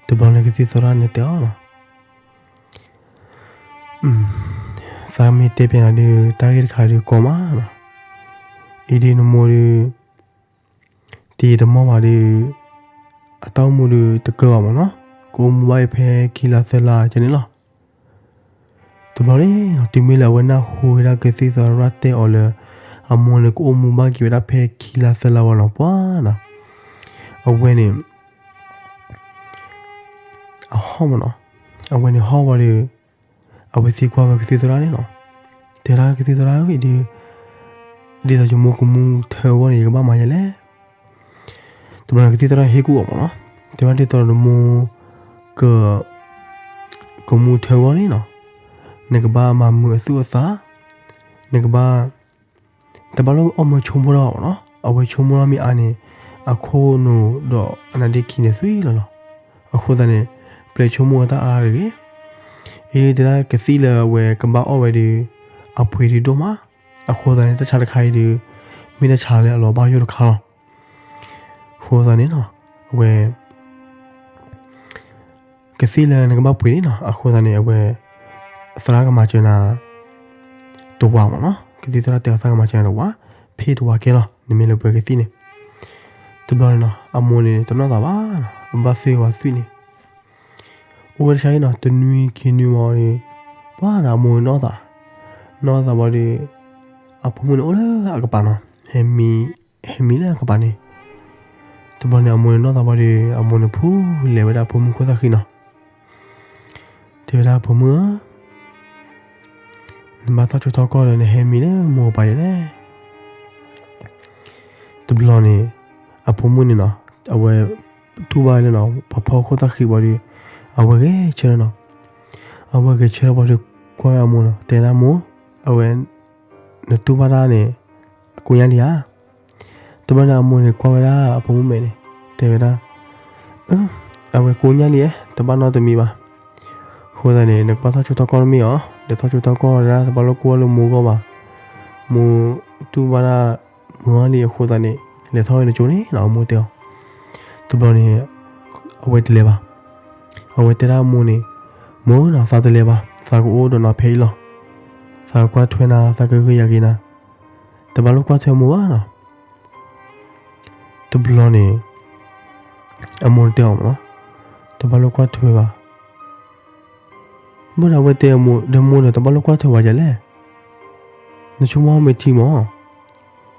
တဘျီန့ၣ်ကသံၣ်သရၣ်န့ၣ်တဲအီၤနီၤ, သးမ့ၢ်တဲပျဲနၤဒုး တၢ်ဂ့ၢ်တခါဒုးကီမးနီၤ, အံၤဒုးနမိၢ်ဒုး တယံာ်တမီၢ်ဘၣ်ဒီး အတၢ်အိၣ်မူဒုးတကၢဘၣ်မ့ၢ်နီၤ, ကအိၣ်မူဘၣ်အံၤဖဲခံလါသၢလါကဲန့ၣ်လီၤ. တဘျီန့ၣ် တုၤမ့ၢ်လၢအဝဲနၢ်ဟူဝဲဒၣ်ကသံၣ်သရၣ်တဲအီၤလၢ အမိၢ်န့ၣ်ကအိၣ်မူဘၣ်က့ၤဝဲဒၣ်ဖဲခံလါသၢလါဝဲနီၤ ပှၤနီၤ, အဝဲန့ၣ် အဟီၣ်မ့ၢ်နီၤ, အဝဲန့ၣ်ဟီၣ်ဝဲဒီး အဝဲသံကွၢ်ဝဲကသံၣ်သရၣ်န့ၣ်နီၤ, တဲဒၣ်ကသံၣ်သရၣ်ဧၢ, ဒ်သိးယမိၢ်ကမူထၢအဂီၢ်န့ၣ် ယကဘၣ်မၤယဲလဲၣ်. တဘျီန့ၣ်ကသံၣ်သရၣ်ဟ့ၣ်ကူၣ်အီၤမ့ၢ်နီၤ, တဲဘၣ်ဒ်သိးနမိၢ် က ကမူထၢအဂီၢ်န့ၣ်နီၤ, နကဘၣ်မၤမုာ်အသူၣ်အသး, နကဘၣ် တဘၣ်လၢအီၣ်မ့ၤဆိကမိၣ်တၢ်ဘၣ်မ့ၢ်နီၤ, အဝဲဆိကမိၣ်တၢ်မ့ၢ်အါန့ၣ် အခိၣ်နူာ်ဒီးအနါဒ့ခံန့ၣ်သွံၣ်လီၤလီၤ. အဃိသတးန့ၣ် ပျဲဆိကမိၣ်အတၢ်အါတဂ့ၤ. အံၤတဲဒၣ်ကသံၣ်လၢအဝဲကဘၣ်အီၣ်ဝဲဒီး အပှ့ၤဒုးဒိၣ်မး, အဃိသတးန့ၣ် တၢ်ဆါတခါအံၤဒီး မ့ၢ်တၢ်ဆါလၢအလီၤဘၣ်ယိၣ်တခါလီၤ. အဃိသတးန့ၣ်နီၤ အဝဲ ကသံၣ်လၢနကဘၣ်ပှ့ၤန့ၣ်နီၤ, အဃိသတးန့ၣ် အဝဲ သရၣ်ကမၤစၢၤနၤ တဝၤမ့ၢ်နီၤ, ကသံၣ်သရၣ်တဲအီၤသရၣ်ကမၤစၢၤနၤတဝၤ, ဖ့ၣ်တဝၤကဲလီၤ, နမ့ၢ်လဲၤပှ့ၤကသံၣ်န့ၣ်. တဘျီန့ၣ်နီၤ အမိၢ်န့ၣ် တနီၣ်သးဘၣ်နီၤ, အဘၣ်သွံၣ်ဝဲသွံၣ်န့ၣ် အိၣ်ဝဲတၢ်ဆါအံၤနီၤ, တနွံခံနွံဝံၤဒီး ပှၤနီၤ အမိၢ်နီၣ်သး, နီၣ်သးဝံၤဒီး အဖိမုၣ်န့ၣ်အိၣ်လၢအကပၤနီၤ, ဟဲမံ ဟဲမံလၢအကပၤန့ၣ်. တဘျီန့ၣ် အမိၢ်န့ၣ်နီၣ်သးဝံၤဒီး အမိၢ်န့ၣ်ဖူလဲၤဝဲဒၣ်အဖိမုၣ်ခိၣ်သၣ်ဃံနီၤ, တဲဝဲဒၣ် ဖိမုၣ်ဧၢ, နဘၣ်ထီၣ်ကၠိထီၣ်ကီၢ်ဒီး နဟဲမံလၢမိၢ်ကပၤယဲလဲၣ်. တဘျီန့ၣ် အဖိမုၣ်န့ၣ်နီၤ အဝဲ တူၢ်ဘၣ်လၢနီၤ ပှၤဖီခိၣ်သၣ်ဃံးဘၣ်ဒီး အဝဲဂဲၤဆၢထၢၣ်နီၤ. အဝဲဂဲၤဆၢထၢၣ်ဘၣ်ဒီး ကွၢ်ဝဲအမိၢ်နီၤ တဲဒၣ်မိၢ်, အဝဲ နတူၢ်ဘၣ်တၢ်န့ၣ် ကိညါလံဧါ. တဘျီန့ၣ်အမိၢ်န့ၣ် ကွၢ်ဝဲဒၣ်အဖိမုၣ်မဲာ်န့ၣ် တဲဝဲဒၣ် အဝဲကိညါလံဧါ, တဘၣ်နီတမံၤဘၣ်. အဃိသတးန့ၣ် နကဘၣ်ထီၣ်ကၠိထီၣ်ကီၢ်တမ့ၢ်အီၤ, လဲၤထီၣ်ကၠိထီၣ်ကီၢ်ဒၣ် တဘၣ်လိၣ်ကွၢ်လၢမိၢ်ဂီၢ်ဘၣ်. မိၢ်တူၢ်ဘၣ်ဒၣ် မုၢ်ဂီၢ်လံအဃိသတးန့ၣ် လဲၤထီၣ်ဝဲနကၠိန့ၣ်နီၤ အမိၢ်တဲအီၤ. တဘျီန့ၣ် အဝဲတလဲၤဘၣ်. အဝဲတဲဒၣ်အမိၢ်န့ၣ် မိၢ်နီၤ သးတလဲၤဘၣ်, သးကအိၣ်ဒီးနၤဖဲအံၤလီၤ. သးကကွၢ်ထွဲနၤ, သးကဂ့ၤယၤက့ၤနၤ, တဘၣ်လိၣ်ကွၢ်ထွဲမိၢ်ဘၣ်နီၤ. တဘျီန့ၣ် အမိၢ်တဲအီၤမ့ၢ်နီၤ, တဘၣ်လိၣ်ကွၢ်ထွဲဘၣ်. ဘၣ်ဒီးအဝဲတဲအမိၢ် ဒီးမိၢ်ဒီး တဘၣ်လိၣ်ကွၢ်ထွဲဝဲယၤလဲၣ်. နဆိကမိၣ်မ့ၢ်ထံမ့ၢ်,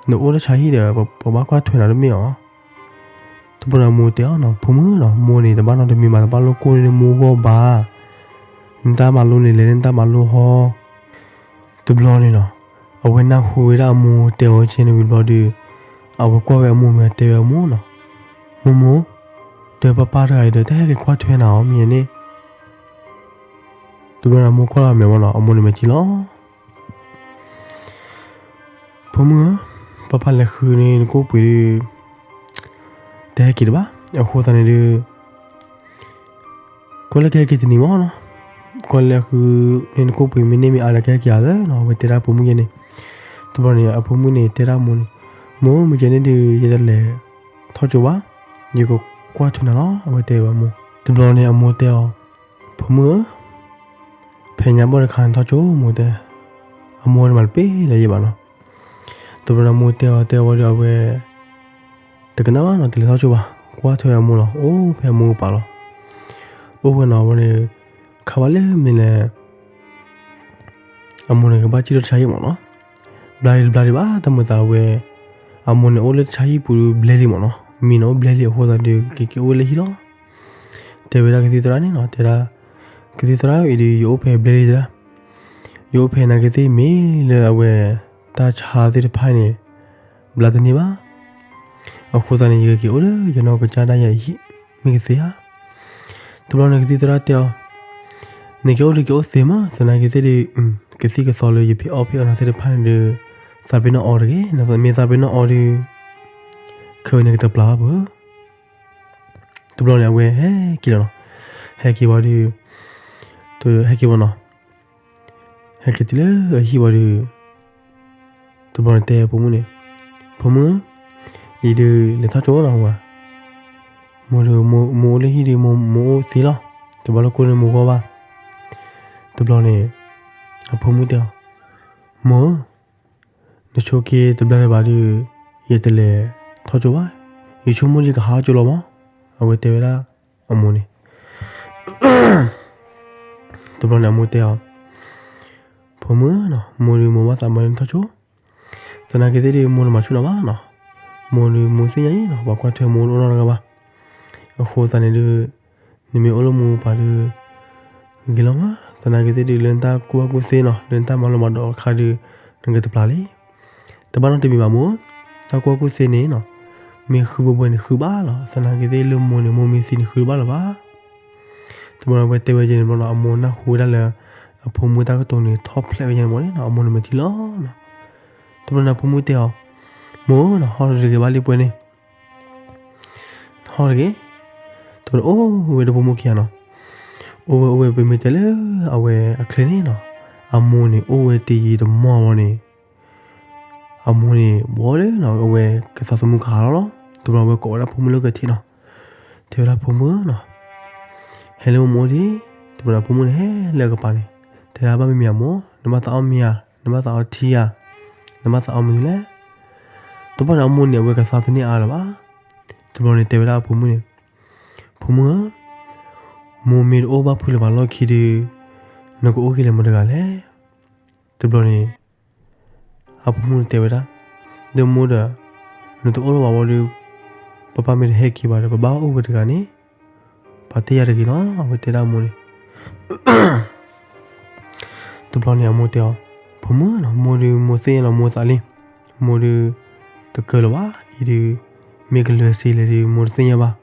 နအိၣ်လၢဆါဟံၣ်ဒီး ပဘၣ်ကွၢ်ထွဲနၤတမ့ၢ်အီၤ. တဘျီန့ၣ်အမိၢ်တဲအီၤနီၤ, ဖိမုၣ်နီၤ, မိၢ်န့ၣ် တဘၣ်နီတမံၤဘၣ်, တဘၣ်လိၣ်ကိၢ်န့ၢ်မိၢ်ဂီၢ်ဘၣ်. နတၢ်မၤလိန့ၣ် လဲၤလၢနတၢ်မၤလိဟီ. တဘျီန့ၣ်နီၤ အဝဲနၢ်ဟူဝဲဒၣ်အမိၢ်တဲအီၤကဲန့ၣ်ဝံၤဘျီဒီး အဝဲကွၢ်ဝဲအမိၢ်မဲာ်တဲဝဲအမိၢ်နီၤ, မိၢ်မိၢ်, ဒီးပၢ်ပၢ်တဂၤအံၤဒီး တဟဲက့ၤကွၢ်ထွဲနၤအီၤမ့ၢ်ဧါန့ၣ်. တဘျီန့ၣ်အမိၢ်ကွၢ်လီၤမဲာ်မ့ၢ်နီၤ, အမိၢ်န့ၣ်မဲာ်ထံလီၤ. ဖိမုၣ်ဧၢ, ပၢ်ပၢ်လဲၤဃုန့ၢ်နကိၣ်ပှ့ၤဒီး တဟဲက့ၤတဘၣ်. အဃိသတးန့ၣ်ဒီး ကွၢ်လၢကဟဲက့ၤတနံၤမ့ၢ်နီၤ, ကွၢ်လၢဃုန့ၢ်နကိၣ်ပှ့ၤ မ့ၢ်န့ၢ်မ့ၢ်အါဒီးကဟဲက့ၤဧါသၢနီၤ, အဝဲတဲဒၣ်ဖိမုၣ်ယဲန့ၣ်. တဘျီန့ၣ် အဖိမုၣ်န့ၣ် တဲဒၣ်အမိၢ်န့ၣ်, မိၢ်, မ့ၢ်ကဲန့ၣ်ဒီး ယတလဲၤထီၣ်ကၠိဘၣ်, ယကကွၢ်ထွဲနၤလီၤ, အဝဲတဲဝဲအမိၢ်. တဘျီန့ၣ်အမိၢ်တဲအီၤ, ဖိမုၣ်ဧၢ, ဖဲညါဘီၣ်တခါနထီၣ်ကၠိ မိၢ်တဲ, အမိၢ်န့ၣ်မၤတပ့ၢ်လၢၤယဲဘၣ်နီၤ. တဘျီန့ၣ်အမိၢ်တဲအီၤ တဲအီၤဝံၤဒီးအဝဲ တကနၣ်ဘၣ်နီၤ, တလဲၤထီၣ်ကၠိဘၣ်, ကွၢ်ထွဲအမိၢ်လီၤ, အိၣ်ဖဲအမိၢ်ကပၤလီၤ. အိၣ်ဝဲနီၤဝဲန့ၣ် ခါဘၣ်လၢမ့ၢ်လဲၣ် အမိၢ်န့ၣ်ကဘၣ်စံၣ်လၢတၢ်ဆါဟံၣ်မ့ၢ်နီၤ. ဘျါလံတဘျါဒံးဘၣ် တၢ်မုာ်သးဝဲ, အမိၢ်န့ၣ်အိၣ်လၢတၢ်ဆါဟံၣ်ပူၤဒီးဘျဲလံမ့ၢ်နီၤ, မံၤန့ၣ်အိၣ်ဘျဲလံအဃိသတးဒီး ကက့ၤအိၣ်ဝဲလၢဟံၣ်လီၤ. တဲဝဲဒၣ်ကသံၣ်သရၣ်န့ၣ်နီၤ, တဲဒၣ် ကသံၣ်သရၣ်အံၤဒီး ယအိၣ်ဖဲဘျဲလံတဒၣ်, ယအိၣ်ဖဲနာ်က့သ့ၣ်မ့ၢ်လၢအဝဲ တၢ်ဆါသ့ၣ်တဖၣ်န့ၣ် ဘျါတန့ၢ်ဘၣ်. အဃိသတးန့ၣ် ယကက့ၤအိၣ်လၢယနီၢ်ကစၢ်ဒၣ်ယၤအဟံၣ် မ့ၢ်ကသ့ဧါ. တဘျီန့ၣ်ကသံၣ်သရၣ်တဲအီၤ, နက့ၤအိၣ်ဒီးက့ၤအိၣ်သ့မး, သနာ်က့သ့ၣ်ဒီး ကသံၣ်ကသီလၢယဖံးအီၣ်ဖံးအီနၤသ့ၣ်တဖၣ်န့ၣ်ဒီး သးပ့ၤနီၣ်အီၤတဂ့ၤ, မ့ၢ်သးပ့ၤနီၣ်အီၤဒီး ခဲအံၤန့ၣ်ကတပျၢ်ဘၣ်ပှၤ. တဘျီန့ၣ်အဝဲဟဲက့ၤလီၤနီၤ, ဟဲက့ၤဝံၤဒီး ဟဲက့ၤဝံၤနီၤ, ဟဲက့ၤတုၤလၢအဟံၣ်ဝံၤဒီး တဘျီန့ၣ်တဲဖိမုၣ်န့ၣ်, ဖိမုၣ်ဧၢ, အံၤဒုးလဲၤထီၣ်ကၠိနီၤဝဲ, မိၢ်ဒီး မိၢ်အိၣ်လၢဟံၣ်ဒီး မိၢ်အိၣ်သ့လီၤ, တဘၣ်လိၣ်ကိၢ်န့ၢ်မိၢ်ဂီၢ်ဘၣ်. တဘျီန့ၣ် အဖိမုၣ်တဲအီၤ, မိၢ်ဧၢ, နဆိက့ၤတဘျီလၢၤဘၣ်ဒီး ယတလဲၤထီၣ်ကၠိဘၣ်, ယဆိကမိၣ်ဒီးယကဟးထီၣ်ကၠိလီၤမး, အဝဲတဲဝဲဒၣ်အမိၢ်န့ၣ်. တဘျီန့ၣ်အမိၢ်တဲအီၤ, ဖိမုၣ်ဧၢနီၤ, မိၢ်ဒီးမိၢ်ဘၣ်သးမၤလၢနထီၣ်ကၠိ, သနာ်က့သ့ၣ်ဒီး မိၢ်တမၤဆူၣ်နၤဘၣ်နီၤ, မိၢ်ဒီးမိၢ်သ့ၣ်ညါအံၤနီၤ ပှၤကွၢ်ထွဲမိၢ်တအိၣ်နီတဂၤဘၣ်. အဃိသတးန့ၣ်ဒီး နမ့ၢ်အိၣ်လၢမိၢ်ပူၤဒီး ဂ့ၤလီၤမး, သနာ်က့သ့ၣ်ဒီး လၢနတၢ်ကူၣ်ဘၣ်ကူၣ်သ့နီၤ လၢနတၢ်မၤလိမၤဒိးတခါဒီး နကတပျၢ်လံ. တဘၣ်နီတမံၤဘၣ်မိၢ်, တၢ်ကူၣ်ဘၣ်ကူၣ်သ့န့ၣ်နီၤ မ့ၢ်ဃုဘိဘိန့ၣ်ဃုဘၣ်လီၤ, သနာ်က့သ့ၣ်လၢမိၢ်န့ၣ် မိၢ်မ့ၢ်သံန့ၣ်ဃုတဘၣ်လၢၤဘၣ်. တဘျီန့ၣ်အဝဲတဲဝဲယဲန့ၣ်ဘျီနီၤ အမိၢ်နၢ်ဟူဝဲဒၣ်လၢ အဖိမုၣ်တၢ်ကတိၤန့ၣ် ထီၣ်ဖျဲးဝဲယဲန့ၣ်ဘျီန့ၣ်နီၤ အမိၢ်န့ၣ်မဲာ်ထံလီၤနီၤ. တဘျီန့ၣ်အဖိမုၣ်တဲအီၤ, မိၢ်နီၤ ဟီၣ်တဂ့ၤဘၣ်လံပှဲၤန့ၣ် ဟီၣ်တဂ့ၤ. တဘျီန့ၣ်အိၣ်ဝဲဒီးဖိမုၣ်ခံဂၤနီၤ, အိၣ်ဝဲအိၣ်ဝဲပမ့ၢ်တဲလၢအဝဲအချ့န့ၣ်နီၤ အမိၢ်န့ၣ်အိၣ်ဝဲတယံာ်တမီၢ်ဘၣ်န့ၣ် အမိၢ်န့ၣ် ဘီဒီးနီၤ အဝဲကသးသမူကဟးလီၤလီၤ. တဘျီဝဲကိးဝဲဒၣ်ဖိမုၣ်လၢကထံၣ်နီၤ, တဲဝဲဒၣ်ဖိမုၣ်နီၤ, ဟဲလၢမိၢ်မိၢ်အိၣ်ဒံး. တဘျီန့ၣ်ဖိမုၣ်န့ၣ်ဟဲလၢအကပၤန့ၣ် တဲဒၣ်ဘၣ်မ့မ့ၢ်အမိၢ်, နဘၣ်သးအီၣ်မ့ၤဧါ, နဘၣ်သးအီထံဧါ, နဘၣ်သးအီမနုၤလဲၣ်. တဘျီန့ၣ်အမိၢ်န့ၣ် အဝဲကသးတန့ၢ်အါလၢၤဘၣ်. တဘျီန့ၣ်တဲဝဲဒၣ်အဖိမုၣ်န့ၣ်, ဖိမုၣ်ဧၢ, မိၢ်မ့ၢ်တအိၣ်ဘၣ်ဖုးလၢၤဘၣ်လီၢ်ခံဒီး နကအိၣ်ဂ့ၤလၢမတဂၤလဲၣ်. တဘျီန့ၣ် အဖိမုၣ်န့ၣ်တဲဝဲဒၣ်, ဒီးမိၢ်ဒီး နတအိၣ်လၢၤဘၣ်ဝံၤဒီး ပၢ်ပၢ်မ့ၢ်တဟဲက့ၤဘၣ်ဒီး ပဘၣ်အိၣ်ဝဲတဂၤန့ၣ် ပှၤတဲယၤတဂ့ၤနီၤ, အဝဲတဲဒၣ်အမိၢ်န့ၣ်. တဘျီန့ၣ်အမိၢ်တဲအီၤ, ဖိမုၣ်နီၤ, မိၢ်ဒီးမိၢ်သ့ၣ်ညါလီၤမိၢ်သးလံ, မိၢ်ဒီး တကၢလၢၤဘၣ်, အံၤဒုး မ့ၢ်ကလဲၤစ့လဲၣ်ဒုး မိၢ်တသ့ၣ်ညါဘၣ်.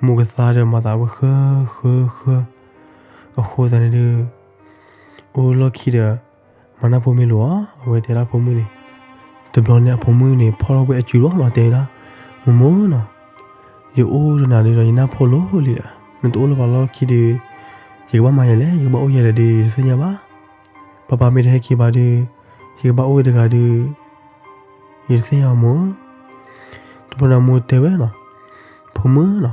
မိၢ်ကသါဒီးမၤသးဝဲဃၢဃၢဃၢ, အဃိသတးန့ၣ်ဒုး အိၣ်လီၢ်ခံဒီး မၤနၢ်ဖိမ့ၢ်လိာ်အီၤ, အဝဲတဲဒၣ်အဖိမုၣ်န့ၣ်. တဘျီန့ၣ်အဖိမုၣ်န့ၣ် ဖီၣ်ထီၣ်ဝဲအစုလီၤနီၤ, တဲဝဲဒၣ်, မိၢ်မိၢ်နီၤ, ယအိၣ်ဒီးနၤဒုးဒီး ယနၢ်ဖိလိၤလံဒီး နတအိၣ်လၢၤဘၣ်လီၢ်ခံဒုး ယကဘၣ်မၤယဲလဲၣ်, ယကဘၣ်အိၣ်ယဲလဲၣ်ဒုး ယတသ့ၣ်ညါဘၣ်. ပၢ်ပၢ်မ့ၢ်တဟဲက့ၤဘၣ်ဒုး ယကဘၣ်အိၣ်ဝဲတဂၤဒုး ယတသ့ၣ်ညါဘၣ်မိၢ်. တဘျီန့ၣ်အမိၢ်တဲဝဲနီၤ, ဖိမုၣ်နီၤ,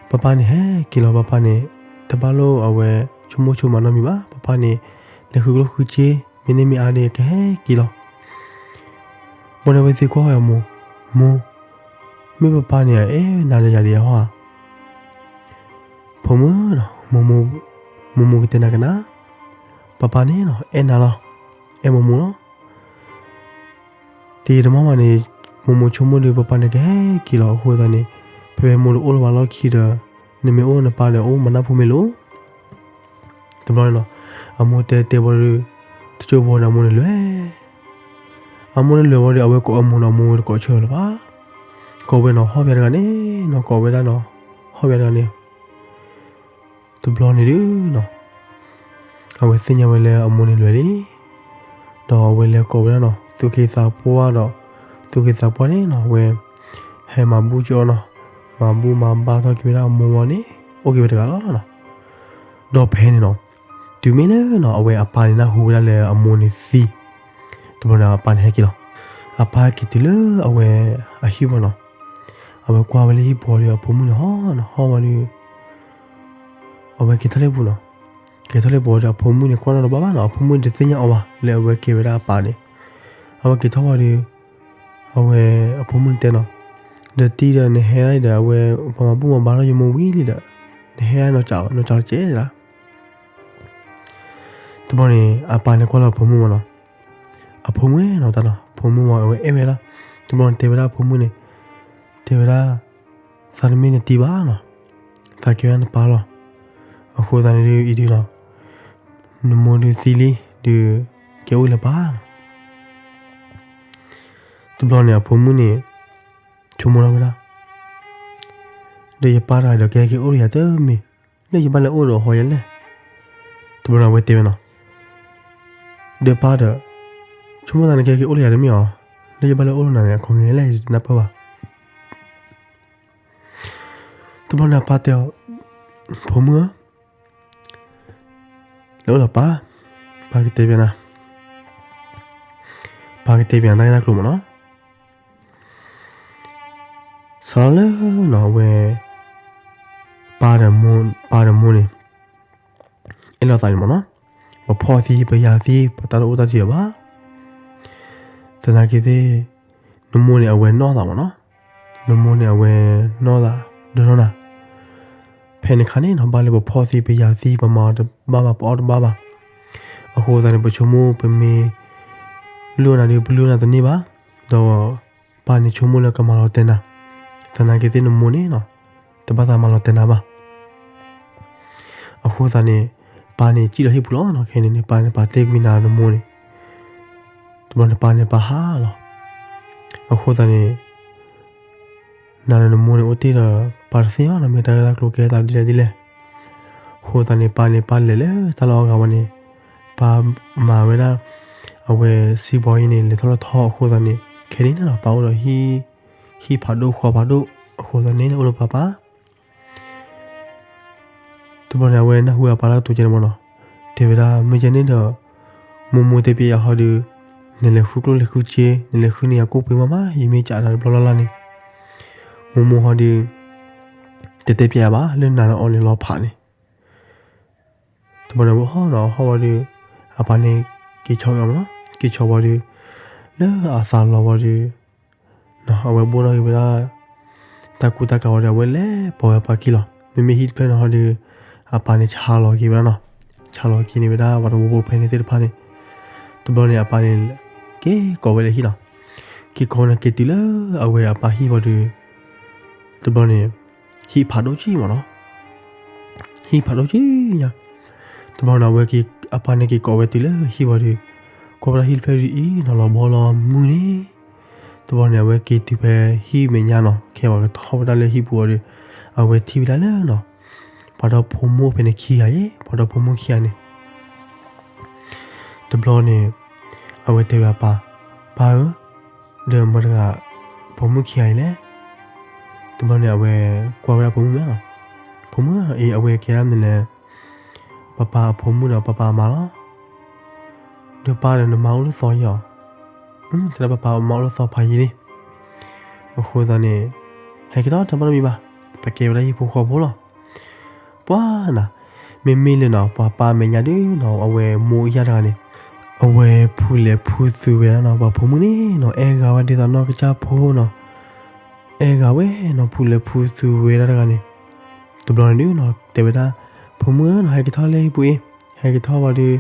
ပၢ်ပၢ်န့ၣ်ဟဲက့ၤလီၤ, ပၢ်ပၢ်န့ၣ် တဘၣ်လိၣ်အဝဲ ဆိကမိၣ်ဆိကမးနီတမံၤဘၣ်, ပၢ်ပၢ်န့ၣ် လဲၤဃုကျိၣ်ဃုစ့ မ့ၢ်န့ၢ်မ့ၢ်အါဒုး ကဟဲက့ၤလီၤ. ဘၣ်န့ၣ်အဝဲသံကွၢ်ဝဲအမိၢ်, မိၢ်, မ့ၢ်ပၢ်ပၢ်န့ၣ် အအဲၣ်နၤဒီးယၤဒံးအဟီဧါ. ဖိမုၣ်နီၤ, မိၢ်မိၢ်ကတဲနၤကနၣ်, ပၢ်ပၢ်န့ၣ်နီၤ အဲၣ်နၤလီၤ, အဲၣ်မိၢ်မိၢ်လီၤ. တယံာ်တမီၢ်ဘၣ်န့ၣ် မိၢ်မိၢ်ဆိကမိၣ်ဒီး ပၢ်ပၢ်န့ၣ်ကဟဲက့ၤလီၤ. အဃိသတးန့ၣ် ဖဲမိၢ်တအိၣ်လၢၤဘၣ်လီၢ်ခံဒီး နမ့ၢ်အိၣ်နပၢ်ဒီးအိၣ်မၤနၢ်ဖိမ့ၢ်လိာ်. တဘျီန့ၣ်နီၤ အမိၢ်တဲတဲဘၣ်ဒီး တစိၢ်ဖိန့ၣ် အမိၢ်န့ၣ်လဲၤ အမိၢ်န့ၣ်လဲၤဝံၤဒီး အဝဲကိးအမိၢ်နီၤ, အမိၢ်တကိးဆၢလၢၤဘၣ်. ကိးဝဲနီၤ ဟီၣ်ဘၣ်တဂၤန့ၣ်နီၤ, ကိးဝဲဒၣ်နီၤ, ဟီၣ်ဘၣ်တဂၤန့ၣ် တဘျီန့ၣ်ဒုးနီၤ အဝဲသ့ၣ်ညါဝဲလၢအမိၢ်န့ၣ်လဲၤလံ. ဒီးအဝဲလဲၤကိးဝဲဒၣ်နီၤ သူၣ်က့သးပှၢ်ဒီး သူၣ်က့သးပှၢ်န့ၣ်နီၤ အဝဲ ဟဲမၤဘူၣ်က့ၤအီၤနီၤ, မၤဘူၣ်မၤဘါထီၣ်က့ၤဝဲဒၣ်အမိၢ်ဝံၤန့ၣ် အိၣ်က့ၤဝဲတဂၤလီၤနီၤ. ဒီးဖဲန့ၣ်နီၤ တုၤမ့ၢ်လၢနီၤ အဝဲအပၢ်န့ၣ်နၢ်ဟူဝဲဒၣ်လၢအမိၢ်န့ၣ်သံ, တဘျီန့ၣ်အပၢ်န့ၣ်ဟဲက့ၤလီၤ. အပၢ်ဟဲက့ၤတုၤလၢအဝဲအဟံၣ်ဝံၤနီၤ, အဝဲကွၢ်ဝဲလၢဟံၣ်ပူၤဒီး အဖိမုၣ်န့ၣ်ဟီၣ်နီၤ, ဟီၣ်ဝံၤဒီး အဝဲက့ၤထီၣ်လၢပူၤနီၤ. က့ၤထီၣ်လၢပူၤဒီး အဖိမုၣ်န့ၣ် ကွၢ်နီတဘၣ်ဘၣ်နီၤ, အဖိမုၣ်တသ့ၣ်ညါအီၤဘၣ် လၢအဝဲကဲဝဲဒၣ်အပၢ်န့ၣ်. အဝဲက့ၤထီၣ်ဝံၤဒီး အဝဲအဖိမုၣ်န့ၣ်တဲနီၤ, ဒီးတံၤဒီး နဟဲဒီး အဝဲ ပှၤမၤဘူၣ်မၤဘါထီၣ်ယမိၢ်ဝံၤလံဒီး နဟဲနီၤ နီၤကၠီကဲဒၣ်. တဘျီန့ၣ် အပၢ်န့ၣ်ကွၢ်လီၤအဖိမုၣ်ဝံၤနီၤ, အဖိမုၣ်နီၤ တၢ်နီၤ အဖိမုၣ်ဝံၤ အဝဲအဲၣ်ဝဲလီၤ. တဘျီန့ၣ်တဲဝဲဒၣ်အဖိမုၣ်န့ၣ်, တဲဝဲဒၣ်, သးတမ့ၢ်နတံၤဘၣ်နီၤ, သးကဲဝဲဒၣ်နပၢ်လီၤ. အဃိသတးန့ၣ်ဒုး အံၤဒုးနီၤ, နမိၢ်ဒုးသံလံ, ဒုးကဲအိၣ်လၢပၢ်နီၤ. တဘျီန့ၣ် အဖိမုၣ်န့ၣ် ဆိကမိၣ်ထီၣ်ဝဲဒၣ်, ဒီးယပၢ်တဂၤဒီး ကဟဲက့ၤအိၣ်ဒီးယၤတမံၤ, လၢယဘၣ်လဲၤအိၣ်ဒီးအီၤယဲလဲၣ်. တဘျီန့ၣ် အဝဲတဲဝဲနီၤ, ဒီးပၢ်ဒီး, ဆိကမိၣ်သးန့ၣ် ကဟဲက့ၤအိၣ်လၢယၤတမံၤအီၤ, လၢယဘၣ်လဲၤအိၣ်လၢနၤန့ၣ် အခီပညီလဲၣ် ယတနၢ်ပၢၢ်ဘၣ်. တဘျီန့ၣ် အပၢ်တဲအီၤ, ဖိမုၣ်ဧၢ, လဲၤအိၣ်လၢပၢ်, ပၢ်ကတဲပျးနၤ, ပၢ်ကတဲပျးနၤတၢ်ဂ့ၢ်တၢ်ကျိၤမးနီၤ. စးထီၣ်လၢနီၤ အဝဲ ပၢ်ဒီးမိၢ်, ပၢ်ဒီးမိၢ်န့ၣ် အဲၣ်လိာ်သးန့ၣ်မးနီၤ, ပဖီၣ်သံ ပယၤသံ ပတၢ်တအိၣ်တၢ်တယၢၤဘၣ်. သနာ်က့သ့ၣ် နမိၢ်န့ၣ် အဝဲနီၢ်သးမးနီၤ, နမိၢ်န့ၣ် အဝဲနီၢ်သး ဒိၣ်နီၢ်နၤ. ဖဲန့ၣ်အခါန့ၣ်နီၤ ဘၣ်လၢပဖီၣ်သံ ပယၤသံ ပမၤတဘၣ်ဘၣ် ပအီၣ်တဘၣ်ဘၣ်. အဃိသတးန့ၣ် ပဆိကမိၣ် ပမ့ၢ်လုၢ်အီၣ်နၤဒီး ပလုၢ်အီၣ်နၤတန့ၢ်ဘၣ်, ဒီးပၢ်န့ၣ်ဆိကမိၣ်လၢကမၤလီၤတဲာ်နၤ, သနာ်က့သ့ၣ်နမိၢ်န့ၣ်နီၤ တဘၣ်သးမၤလီၤတဲာ်နၤဘၣ်. အဃိသတးန့ၣ် ပၢ်န့ၣ်စံၣ်လီၤဟံၣ်ပူၤလီၤနီၤ. ခဲန့ၣ်န့ၣ် ပၢ်န့ၣ်ပာ်တ့ၢ်ကွံာ်နၤနမိၢ်န့ၣ်, တဘျီန့ၣ်ပၢ်န့ၣ်ပာ်ဟးလီၤ. အဃိသတးန့ၣ် နၤဒီးနမိၢ်န့ၣ်အိၣ်တ့ၢ်ဒီး ပၢ်တသ့ၣ်ညါနီၤ မ့ၢ်တၢ်ဂ့ၢ်တၢ်ကျိၤကဲသးဒ်လဲၣ်ဒ်လဲၣ်. အဃိသတးန့ၣ် ပၢ်န့ၣ်ပၢ်လဲၤလၢတၢ်လီၢ်အဂၤဝဲန့ၣ် ပၢ်မၤဝဲဒၣ် အဝဲစံဘီအံၤန့ၣ် လဲၤထီၣ်လဲၤထီ အဃိသတးန့ၣ် ခဲန့ၣ်နီၤ ပၢ်အိၣ်ဒီးဟံၣ်ဖးဒိၣ်ဃီဖးဒိၣ် အဃိသတးန့ၣ် အိၣ်လၢပၢ်ပၢ် တဘျီန့ၣ် အဝဲနၢ်ဟူအပၢ်တၢ်ကတိၤကဲန့ၣ်မးနီၤ, တဲဝဲဒၣ် မ့ၢ်ကဲန့ၣ်ဒီး မိၢ်မိၢ်တဲပျးယၤဟီဒီး နလဲၤဃုကျိၣ်လဲၤဃုစ့ နလဲၤဃုန့ၢ်ယၤကိၣ်ပှ့ၤမးမး ယမ့ၢ်ကးနၤတဘျီလၢ်လၢ်န့ၣ် မိၢ်မိၢ်ဟီဒီး တတဲပျးဘၣ် လၢနၤဒီးအီၤန့ၣ်လီၤဖးန့ၣ် တဘျီန့ၣ် အဝဲဟီၣ်ဒီးဟီၣ်ဝံၤဒီး အပၢ်န့ၣ်က့ၤဆီဝဲမးနီၤ, က့ၤဆီဝံၤဒီး လၢအသးလီၤဝံၤဒီး အဝဲဘိၣ်ထီၣ်က့ၤဝဲဒၣ် တၢ်ကူတၢ်ကၤဝံၤဒီး အဝဲလဲၤပိာ်ဝဲအပၢ်ခံလီၤ. မ့မ့ၢ်ဟံၣ်တဖျၢၣ်န့ၣ်ဟီဒီး အပၢ်န့ၣ်ဆါလီၤက့ၤဝဲဒၣ်နီၤ, ဆါလီၤက့ၤန့ၢ်ဝဲဒၣ် ပှၤတဝီဖိဖဲန့ၣ်သ့ၣ်တဖၣ်န့ၣ်, တဘျီန့ၣ် အပၢ်န့ၣ် က့ၤကိးဝဲလၢဟံၣ်လီၤ. က့ၤကိးန့ၣ်က့ၤတုၤလၢအဝဲအပၢ်ဟံၣ်ဝံၤဒီး တဘျီန့ၣ် ဟံၣ်ဖးဒိၣ်ကံမးနီၤ, ဟံၣ်ဖးဒိၣ်ကံညါ, တဘျီန့ၣ် အဝဲ အပၢ်န့ၣ်က့ၤကိးဝဲတုၤလၢဟံၣ်ဝံၤဒီး ကွၢ်ဝဲဒၣ်ဟံၣ်တဖျၢၣ်ဒ်အံၤနီၤ လီၤဘီလီၤမုၢ်န့ၣ်, တ တဘျီန့ၣ် အဝဲက့ၤတုၤဖဲဟံၣ်မဲာ်ညါနီၤ, ခဲအံၤပှၤကထီၣ်ဝဲဒၣ်လၢဟံၣ်ပူၤအီၤဒီး အဝဲထံၣ်ဝဲဒၣ်လၢနီၤ, ပှၤဒီဖိမိၢ်ဖဲန့ၣ်ခံဂၤအံၤ, ပှၤဒီဖိမိၢ်ခံဂၤန့ၣ် တဘျီန့ၣ် အဝဲတဲဝဲအပၢ်, ပၢ်ဧၢ, ဒီးမတၤတဂၤ ဖိမုၣ်ခံဂၤအံၤလဲၣ်. တဘျီန့ၣ် အဝဲကွၢ်ဝဲဒၣ်ဖိမုၣ်မ့ၢ်နီၤ, ဖိမုၣ်အံၤ အဝဲကဲဒၣ်မနုၤလဲၣ်, ပၢ်ပၢ်အဖိမုၣ်ဒီးပၢ်ပၢ်အမါလီၤ. ဒီးပၢ်ဒီးနမါအိၣ်လၢသီယီၤ, တဲဒၣ်ပၢ်ပၢ်အမါအိၣ်လၢသီဖးယံၤလံ. အဃိသတးန့ၣ် ဟဲက့ၤထီၣ်တၢ်ဘၣ်တမံၤဘၣ်, ပကဲဝဲဒၣ်ဟံၣ်ဖိဃီဖိလီၤ. ပှၤနီၤ, မ့မ့ၢ်လၢနီၤ ပှၤပၢ်မဲာ်ညါဒုးနီၤ အဝဲမိၢ်ယၢ်တဂၤန့ၣ် အဝဲဖူလဲၤဖူသုးဝဲဒၣ်နီၤ ပှၤဖိမုၣ်န့ၣ်နီၤ အဲၣ်ဂၤဝဲဒ်သိးနီၢ်ကစၢ်ဖိနီၤ, အဲၣ်ဂၤဝဲနီၤ ဖူလဲၤဖူသုးဝဲဒၣ်တဂၤန့ၣ်, တဘျီန့ၣ်ဒုးနီၤ တဲဝဲဒၣ်, ဖိမုၣ်ဧၢနီၤ ဟဲက့ၤထီၣ်လၢဟံၣ်ပူၤအံၤ, ဟဲက့ၤထီၣ်ဝံၤဒီး,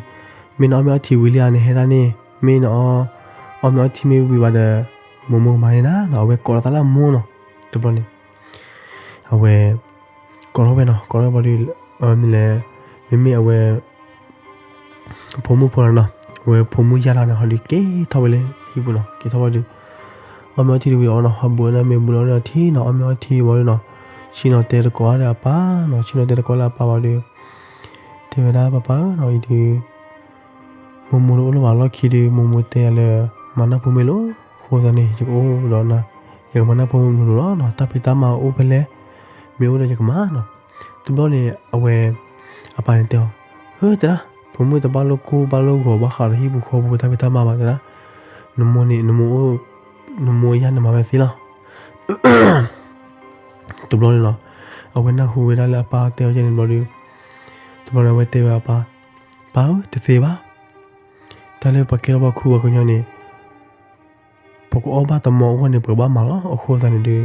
မ့ၢ်နအီၣ်မ့ၤအီထံဝံၤလံဧါ နဟဲဒၣ်န့ၣ်, မ့ၢ်နအီၣ်မ့ၤအီထံမ့ၢ်ဝံၤဘၣ်ဒီး, မိၢ်မိၢ်ကမၤန့ၢ်နၤနီၤ အဝဲကိးလီၤသးလၢအမိၢ်နီၤ, တဘျီန့ၣ် အဝဲ ကိးထီၣ်ဝဲနီၤ ကိးထီၣ်ဝဲဒီး, မ့ၢ်လဲၣ်, မ့မ့ၢ်အဝဲ ဖိမုၣ်ဖိလီၤနီၤ, အဝဲဖိမုၣ်ယၢ်လီၤန့ၣ် ဟီဒုးက့ၤထီၣ်ဝဲလၢဟံၣ်ပူၤနီၤ က့ၤထီၣ်ဝဲဒီး, အီၣ်မ့ၤအီထံတဝံၤအီၤနီၤ ဟီဘူးအီၤန့ၣ်မ့ၤဘူးလီၤန့ၣ်အီထံနီၤ အီၣ်မ့ၤအီထံဝံၤဒီးနီၤ, ဆ့ၣ်နီၤတဲသကိးအါဒီးအပၢ်နီၤ ဆ့ၣ်နီၤတဲသကိးလၢအပၢ်ဝံၤဒီး, တဲဝဲဒၣ်ပၢ်ပၢ်ဧၢနီၤ အံၤဒုး မိၢ်မိၢ်တအိၣ်လၢၤဘၣ်လီၢ်ခံဒီး မိၢ်မိၢ်တဲယၤလၢ မၤနၢ်ဖိမ့ၢ်လီၤ, အဃိသတးန့ၣ် ယကအိၣ်ဒီးနၤ, ယကမၤနၢ်ဖိမ့ၢ်လီၤနီၤ တၢ်ဖံးတၢ်မၤအိၣ်ဖဲလဲၣ်, မ့ၢ်အိၣ်ဒီးယကမၤနီၤ, တဘျီန့ၣ် အဝဲ အပၢ်န့ၣ်တဲအီၤ, ဟၢတဲဒၣ်, ဖိမုၣ်တဘၣ်လိာ်ကိၢ်ဘၣ်လိာ်ဂီၤဘၣ်ဃးဒီးဟံၣ်ပူၤဃီပူၤတၢ်ဖံးတၢ်မၤဘၣ်တဲဒၣ်, နမိၢ်န့ၣ် နမိၢ်ယၢ်န့ၣ်မၤဝဲသ့လီၤ တဘျီန့ၣ်နီၤ, အဝဲနၢ်ဟူဝဲဒၣ်လၢအပၢ်တဲအီၤယဲန့ၣ်တဘျီဒီး, တဘျီန့ၣ် အဝဲတဲဝဲအပၢ်, ပၢ်ဧၢ တသ့ဘၣ်, တၢ်လၢပှၤကဲထီၣ်ပှၤခူပှၤကညီန့ၣ်, ပကအီၣ်ဘၣ်တမီၤအဂီၢ်န့ၣ် ပကဘၣ်မၤလီၤ. အဃိသတးန့ၣ်ဒီး,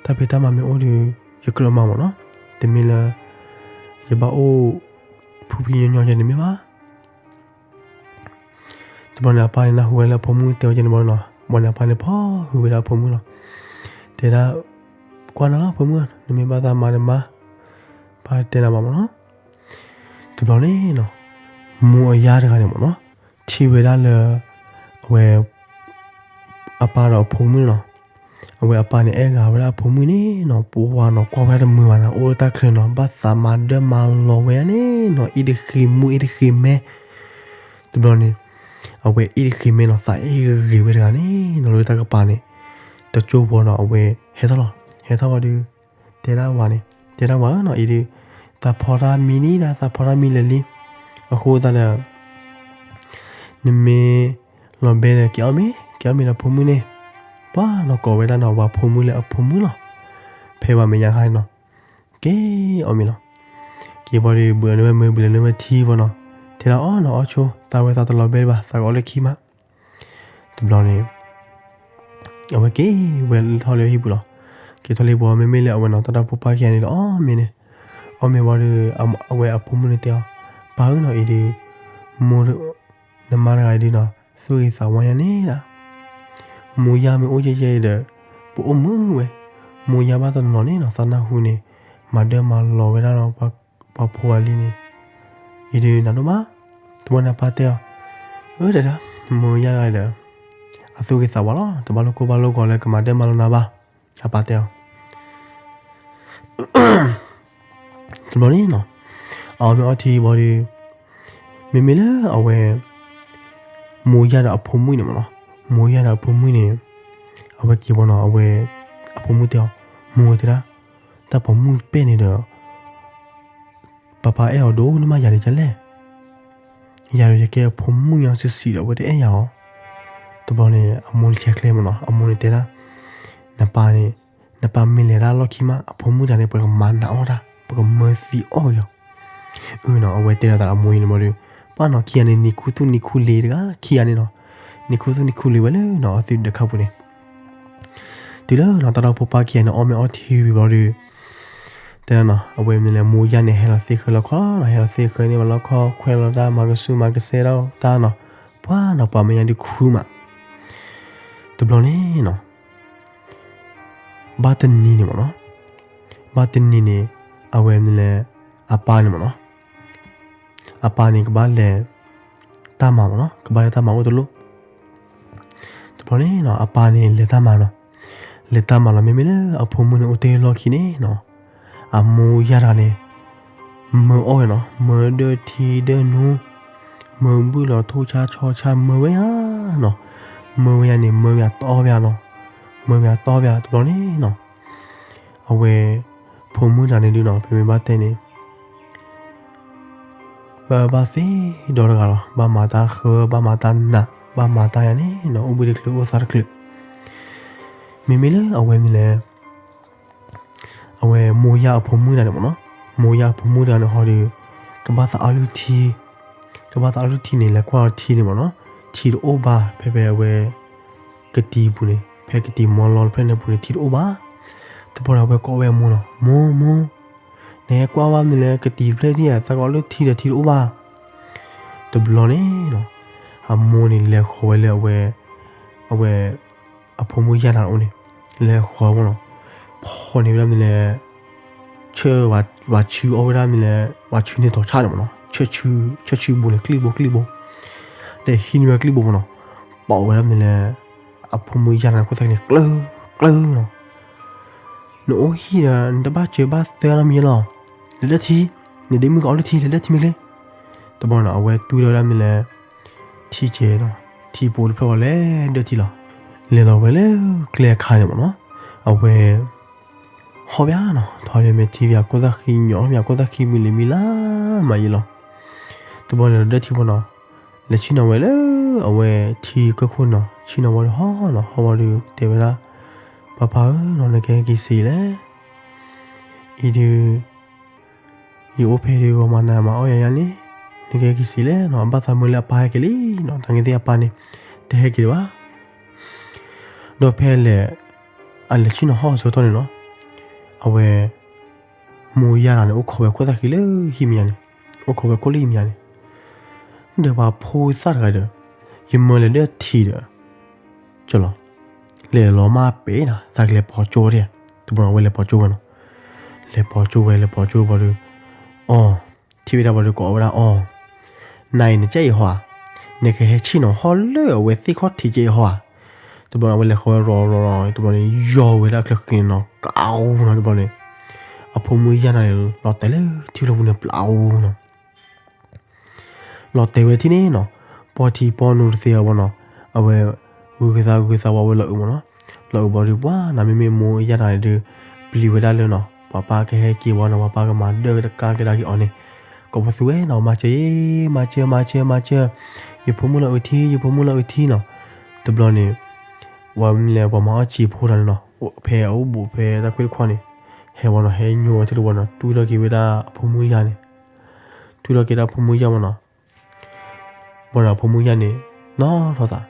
တၢ်ဖံးတၢ်မၤမ့ၢ်အိၣ်ဒီး, ယကြၢးမၤမ့ၢ်နီၤ, တမ့ၢ်လၢ ယဘၣ်အိၣ်ဖှံဖှံညီညီယဲန့ၣ်မ့ၢ်ဘၣ် တဘျီန့ၣ် အပၢ်န့ၣ်နၢ်ဟူဝဲလၢအဖိမုၣ်တဲအီၤယဲန့ၣ်ဘၣ်နီၤ, ဘၣ်န့ၣ်အပၢ်န့ၣ်ဖီၣ်ဟုဝဲဒၣ်အဖိမုၣ်လီၤ. တဲဒၣ်, ကွၢ်နၤလီၤဖိမုၣ်, နမ့ၢ်ဘၣ်သးမၤဒီးမၤ, ပၢ်တဲနၤဘၣ်မ့ၢ်နီၤ. တဘျီန့ၣ်နီၤ, မိၢ်အယၢ်တဂၤန့ၣ်မ့ၢ်နီၤ, ထံၣ်ဝဲဒၣ်လၢ အဝဲ အပၢ်ဒီးအဖိမုၣ်နီၤ, အဝဲအပၢ်န့ၣ် အဲၣ်ဂၤဝဲဒၣ်အဖိမုၣ်န့ၣ်နီၤ, ပဝါနီၤ ကွၢ်ဝဲဒၣ်တမုာ်ဘၣ်နီၤ, အိၣ်လၢတၢ်ချၢနီၤ, ဘၣ်သးမၤဒၢမၤလီၤဝဲန့ၣ်နီၤ, အ့ၣ်တဃ့မူအ့ၣ်တဃ့မဲ, တဘျီန့ၣ် အဝဲအ့ၣ်တဃ့မဲနီၤ, သးအ့ၣ်ဂ့ၤဝဲတဂၤန့ၣ်နီၤ, လၢတၢ်ကပၤန့ၣ် တကၠိဝီၤနီၤ, အဝဲဟဲထီၣ်လီၤ. ဟဲထီၣ်ဝံၤဒီး တဲဒၣ်ဝၤန့ၣ်, တဲဒၣ်ဝၤဧၢနီၤ, အံၤဒီး သးဖီတၢ်မံန့ၣ်ဒၣ်, သးဖီတၢ်မံလၢာ်လံ, အဃိသတးဒီး နမ့ၢ်လီၤဘဲဒီး က့ၤအီၣ်မ့ၤ, က့ၤအီၣ်မ့ၤဒီးဖိမုၣ်န့ၣ်, ပှၤနီၤကိးဝဲဒၣ်နီၤ ပှၤဖိမုၣ်လၢအဖိမုၣ်လီၤ. ဖဲပှၤမဲာ်ညါခါန့ၣ်နီၤ, က့ၤအီၣ်မ့ၤလီၤ. က့ၤဘၣ်ဒီး ဘုးအီၤန့ၢ်ဝဲမ့ၤ ဘုးလီၤန့ၢ်ဝဲထံဘၣ်နီၤ, တဲဒၣ်အီၣ်နီၤ အီၣ်ဆိ, သးဝဲသးတလီၤဘဲဘၣ်, သးကအီၣ်လၢခံမး. တဘျီန့ၣ် အဝဲက့ၤဝဲထီၣ်လၢဟံၣ်ပူၤလီၤ. က့ၤထီၣ်လၢဟံၣ်ပူၤ မ့မ့ၢ်လၢအဝဲနီၤ တၢ်ဒီဖိပၢ်ခံဂၤန့ၣ်ဒီး အီၣ်မ့ၤန့ၣ်, အီၣ်မ့ၤဝံၤဒီး အဝဲအဖိမုၣ်န့ၣ်တဲအီၤ, ပၢ်ဧၢနီၤ, အံၤဒီး မိၢ် နမါတဂၤအံၤဒီးနီၤ သူၣ်ဂ့ၤသးဝါညါန့ၣ်ဒၣ်, မိၢ်ယၢ်မ့ၢ်အိၣ်ယဲၢ်ယဲၢ်အံၤဒီး ပအိၣ်မုာ်ဝဲ, မိၢ်ယၢ်ဘၣ်တနီၤနီၤန့ၣ်နီၤ သးနၢ်ဟူန့ၣ် မၤဒၢမၤလီၤဝဲဒၣ်လီၤ ပှၤဖိအလံၤန့ၣ်, အံၤဒီးနၤဒိၣ်မး. တဘျီန့ၣ်အပၢ်တဲအီၤ, အၢ တဲဒၣ်, မိၢ်ယၢ်တဂၤအံၤဒီး အသူၣ်ဂ့ၤသးဝါလီၤ, တဘၣ်လိာ်ကိၢ်ဘၣ်လိာ်ဂီၤလၢကမၤဒၢမၤလီၤနၤဘၣ်, အပၢ်တဲအီၤ တဘျီန့ၣ်နီၤ, အီၣ်မ့ၤအီထံဘၣ်ဒီး, မ့မ့ၢ်လၢအဝဲ မိၢ်ယၢ်ဒီးအဖိမုၣ်န့ၣ်မ့ၢ်နီၤ, မိၢ်ယၢ်ဒီးအဖိမုၣ်န့ၣ်, အဝဲက့ၤဘၣ်နီၤ အဝဲ အဖိမုၣ်တဲအီၤ, မိၢ်တဲဒၣ်, တၢ်ပိာ်မုၣ်တပဲၢ်န့ၣ်ဒီး ပၢ်ပၢ်အဲၣ်အီၤဒိၣ်န့ၢ်မး ယၤဒီးယလဲၣ်, ယၤဒီးယကဲအဖိမုၣ်ညါဆံးဆံးဒီး အဝဲတအဲၣ်ယၤအီၤ. တဘျီန့ၣ် အမိၢ်လဲၤဆဲးကျဲမ့ၢ်နီၤ, အမိၢ်န့ၣ်တဲဒၣ်, နပၢ်န့ၣ်, နပၢ်မ့ၢ်လဲၤဒၣ်လီၢ်ခံမး အဖိမုၣ်တဂၤန့ၣ် ပကမၤနးအီၣ်တၢ် ပကမၢသံအီၣ်က့ၤအီၤ. အနီၤ အဝဲတဲဒီးသးအမိၢ်အံၤန့ၣ်မ့ၢ်ဒီး, ပှၤနီၤခံဂၤန့ၣ် နံၤခူသူၣ်နံၤခူလ့ၤတဂၤ ခံဂၤန့ၣ်နီၤ, နံၤခူသူၣ်နံၤခူလ့ၤဝဲလၢနီၤ အသုဒၢးခါပူၤန့ၣ် တုၤလၢနီၤ တၢ်ဒီဖိပၢ်ခံဂၤန့ၣ် အီၣ်မ့ၤအီထံဝံၤဘၣ်ဒီး, တဲဒၣ်နီၤ အဝဲမ့ၢ်လဲၤမိၢ်ယၢ်န့ၣ် ဟဲလီၤသ့ၣ်ဃၢလီၤခီနီၤ, ဟဲလီၤသ့ၣ်ဃၢန့ၢ်ဘၣ်လီခီ ခွဲးလီၤတၢ်မၤကဆူၣ်မၤကစဲတၢ်တၢ်နီၤ, ပှၤနီၤ ပှၤမဲာ်ညါဒုးခူမး. တဘျီန့ၣ်နီၤ ဘၣ်တနံၤန့ၣ်မ့ၢ်နီၤ, ဘၣ်တနံၤန့ၣ် အဝဲမ့ၢ်လဲၤ အပၢ်န့ၣ်မ့ၢ်နီၤ, အပၢ်န့ၣ်ကဘၣ်လဲၤ တၢ်မၤမ့ၢ်နီၤ, ကဘၣ်လဲၤတၢ်မၤအိၣ်တလိၣ်. တဘျီ ဘျီန့ၣ်နီၤ အပၢ်န့ၣ်လဲၤတၢ်မၤနီၤ, လဲၤတၢ်မၤလီၤ မ့မ့ၢ်လၢအဖိမုၣ်န့ၣ်အိၣ်တ့ၢ်လီၢ်ခံန့ၣ်နီၤ, အမိၢ်ယၢ်တဂၤန့ၣ် မၢအီၣ်ဝဲနီၤ, မၢဒၢထံဒၢနိ, မၢဘုၣ်လီၤထိၣ်ဆါဆီဆါ မၢဝဲယါနီၤ, မၢဝဲယါန့ၣ် မၢဝဲယါတီၢ်ဝဲယါနီၤ, မၢဝဲယါတီၢ်ဝဲယါတဘျီန့ၣ်နီၤ အဝဲ ဖိမုၣ်တဂၤန့ၣ်ဒုးနီၤ ပမ့ၢ်ဘၣ်တဲန့ၣ် ဘၣ်ဘၣ်သ့ဒီတဂၤလီၤ, ဘၣ်မၤတၢ်ဃၢ ဘၣ်မၤတၢ်နး ဘၣ်မၤတၢ်ယါန့ၣ်နီၤ အိၣ်ဘှံးတချုးအိၣ်သါတချုး, မ့မ့ၢ်လၢအဝဲမ့ၢ်လဲၣ် အဝဲမိၢ်ယၢ်အဖိမုၣ်တဂၤန့ၣ်မ့ၢ်နီၤ, မိၢ်ယၢ်အဖိမုၣ်တဂၤန့ၣ်ဟီဒီး ကဘၣ်သးအီၣ်လုၢ်ထံ, ကဘၣ်သးအီၣ်လုၢ်ထံန့ၣ် လဲၤကွၢ်လီၤထံန့ၣ်မ့ၢ်နီၤ, ထံတအိၣ်ဘၣ် ဖဲဖဲအဝဲ ကတံၤပူၤန့ၣ် ဖဲကတံၤမီလီဖဲန့ၣ်ပူၤန့ၣ် ထံတအိၣ်ဘၣ်, တဘျီန့ၣ်အဝဲကိးဝဲအမိၢ်နီၤ, မိၢ်မိၢ်, နဟဲကွၢ်ဝဲမ့ၢ်လၢကတံၤဖျဲၣ်ဒံးဧါ သးကအီၣ်လုၢ်ထံဒီးထံတအိၣ်ဘၣ်, တဘျီန့ၣ်နီၤ အမိၢ်န့ၣ်လဲၤဃီၤဝဲလၢအဝဲ အဝဲ အဖိမုၣ်ယၢ်တဂၤအိၣ်န့ၣ် လဲၤဃီၤဝဲနီၤ, ဖီၣ်န့ၢ်ဝဲဒၣ်မ့ၢ်လဲၣ် ဆၢ ဝၤဆူအီၣ်ဝဲဒၣ်မ့ၢ်လဲၣ် ဝၤဆူန့ၢ်တီၤဆၣ်န့ၣ်မ့ၢ်နီၤ, ဆၢဆူဘိန့ၣ် ကလံၣ်ဘိကလံၣ်ဘိ, ဒီးဟံးန့ၢ်ဝဲကလံၣ်ဘိမ့ၢ်နီၤ, ပိာ်ဝဲဒၣ်မ့ၢ်လဲၣ် အဖိမုၣ်ယၢ်တဂၤန့ၣ် ခိၣ်သၣ်ခံန့ၣ် ကျၢၤကျၢၤနီၤ, နအိၣ်ဟံၣ်ဒီး နတဘၣ်စၢၤဘၣ်သၢနီတမံၤလီၤ, လဲၤဒၢထံ, နဒ့မုၣ်ကအီၣ်လုၢ်ထံ လဲၤဒၢထံမ့ၢ်ကျ့, တဘျီန့ၣ် အဝဲတူၢ်ဒီးဝဲဒၣ်မ့ၢ်လဲၣ် ထံကဲနီၤ, ထံဖိတဖျၢၣ်ဃီလဲၤဒၢထံလီၤ, လဲၤလီၤဝဲလၢကျဲအခါန့ၣ်မ့ၢ်နီၤ, အဝဲ ဟီၣ်ဘၣ်နီၤ, ထီၣ်ဘၣ်မ့ၢ်ထံဘၣ်ခိၣ်သၣ်ခံ ညီမ့ၢ်ခိၣ်သၣ်ခံမုၢ်လံၤမံၤလါမးယံၤလီၤ, တဘျီန့ၣ်ဒၢထံဘၣ်နီၤ, လဲၤဆ့ၣ်နီၤဝဲလၢ အဝဲထံကၢၢ်ခိၣ်နီၤ, ဆ့ၣ်နီၤဝဲဒီးဟီၣ်နီၤ, ဟီၣ်ဝဲဒီးတဲဝဲဒၣ်, ပၢ်ပၢ်ဧၢနီၤ နကဟဲက့ၤစ့လဲၣ်, အံၤဒုး ယအိၣ်ဖဲဒုး ပှၤမၤနးမၤအီၣ်ယၤယါန့ၣ်, နကဟဲက့ၤစ့လဲၣ်နီၤ, အဘၣ်သးမုၢ်လၢအပၢ်ဟဲက့ၤလံနီၤ, တၢ်န့ၣ်သ့ၣ်အပၢ်န့ၣ် တဟဲက့ၤလၢၤဘၣ်, ဒီးဖဲလဲၣ် အလဲၤဆ့ၣ်နီၤဟီၣ်အဆၢကတီၢ်န့ၣ်နီၤ, အဝဲ မိၢ်ယၢ်တဂၤန့ၣ် အိၣ်ခိးဝဲခိၣ်သၣ်ခံလၢဟံၣ်မဲာ်ညါန့ၣ်, အိၣ်ခိးဝဲခိၣ်လၢဟံၣ်မဲာ်ညါန့ၣ်, ဒီးပှၤဖိသၣ်တဂၤဒီး, ယမၢလဲၤဒၢထံဒီး, ကၠီလီၤ, လဲၤလီၤမၢ်ပဲာ်နၤ သးကလဲၤပိာ်ကၠိဝဲဒၣ်, တဘျီန့ၣ် အဝဲလဲၤပိာ်ကၠိဝဲနီၤ, လဲၤပိာ်ကၠိဝဲ လဲၤပိာ်ကၠိဝဲဘၣ်ဒီး, အီ ထံၣ်ဝဲဒၣ်ဘၣ်ဒီးကိးဝဲဒၣ်အီၤ, နၤအံၤနကဲအံၤဟီဧါ, နကဟဲဆ့ၣ်နီၤဟီၣ်လၢအဝဲသ့ၣ်ခီၣ်ထံးကဲအံၤဟီဧါ, တဘျီန့ၣ် အဝဲလဲၤဃီၤဝဲရီၤရီၤရီၤ တဘျီန့ၣ် ယီၤဝဲဒၣ်ချၢဃံန့ၣ်နီၤ ကအိနီၤ တဘျီန့ၣ်, အဖိမုၣ်ယၢ်တဂၤန့ၣ် လီၤတဲာ်လၢထံလီၤပူၤန့ၣ် ပျးအိနီၤ လီၤတဲာ်ဝဲထံၣ်န့ၣ်နီၤ, ပီၢ်ထံပီၢ်နိတသ့အီၤဘၣ်နီၤ, အဝဲ ဂုၤကသးဂုၤကသးဝဲ အဝဲလီၤအုးမ့ၢ်နီၤ, လီၤအုးဘၣ်ဒီးပှၤ နမ့မ့ၢ်မိၢ်ယၢ်တဂၤန့ၣ်ဒုး ပျံၤဝဲဒၣ်လၢနီၤ ပှၤပၢ်ကဟဲက့ၤဝဲနီၤ ပှၤပၢ်ကမၤဒၢတကါကဒါက့ၤအီၤန့ၣ်, ကိးပသူဝဲနီၤ မၤစၢၤယ့ မၤစၢၤ မၤစၢၤ မၤစၢၤ, ယဖိမုၣ်လီၤအုးထံ ယဖိမုၣ်လီၤအုးထံနီၤ, တဘျီန့ၣ် ဝဲမ့ၢ်လဲၤပှၤမၤအီၣ်စံာ်ဖိတဂၤန့ၣ်နီၤ, ဖဲအအိၣ်ဘူးဖဲတၢ်ခွဲးတခီန့ၣ်, ဟဲဝဲနီၤ ဟဲညိဝဲထံလီၤပူၤနီၤ တူၢ်ထီၣ်က့ၤဝဲဒၣ်အဖိမုၣ်ယၢ်န့ၣ်, တူၢ်ထီၣ်က့ၤဒၣ်ဖိမုၣ်ယၢ်မ့ၢ်နီၤ, ဘၣ်ဒီးဖိမုၣ်ယၢ်န့ၣ် နီၢ်ထီၣ်သး,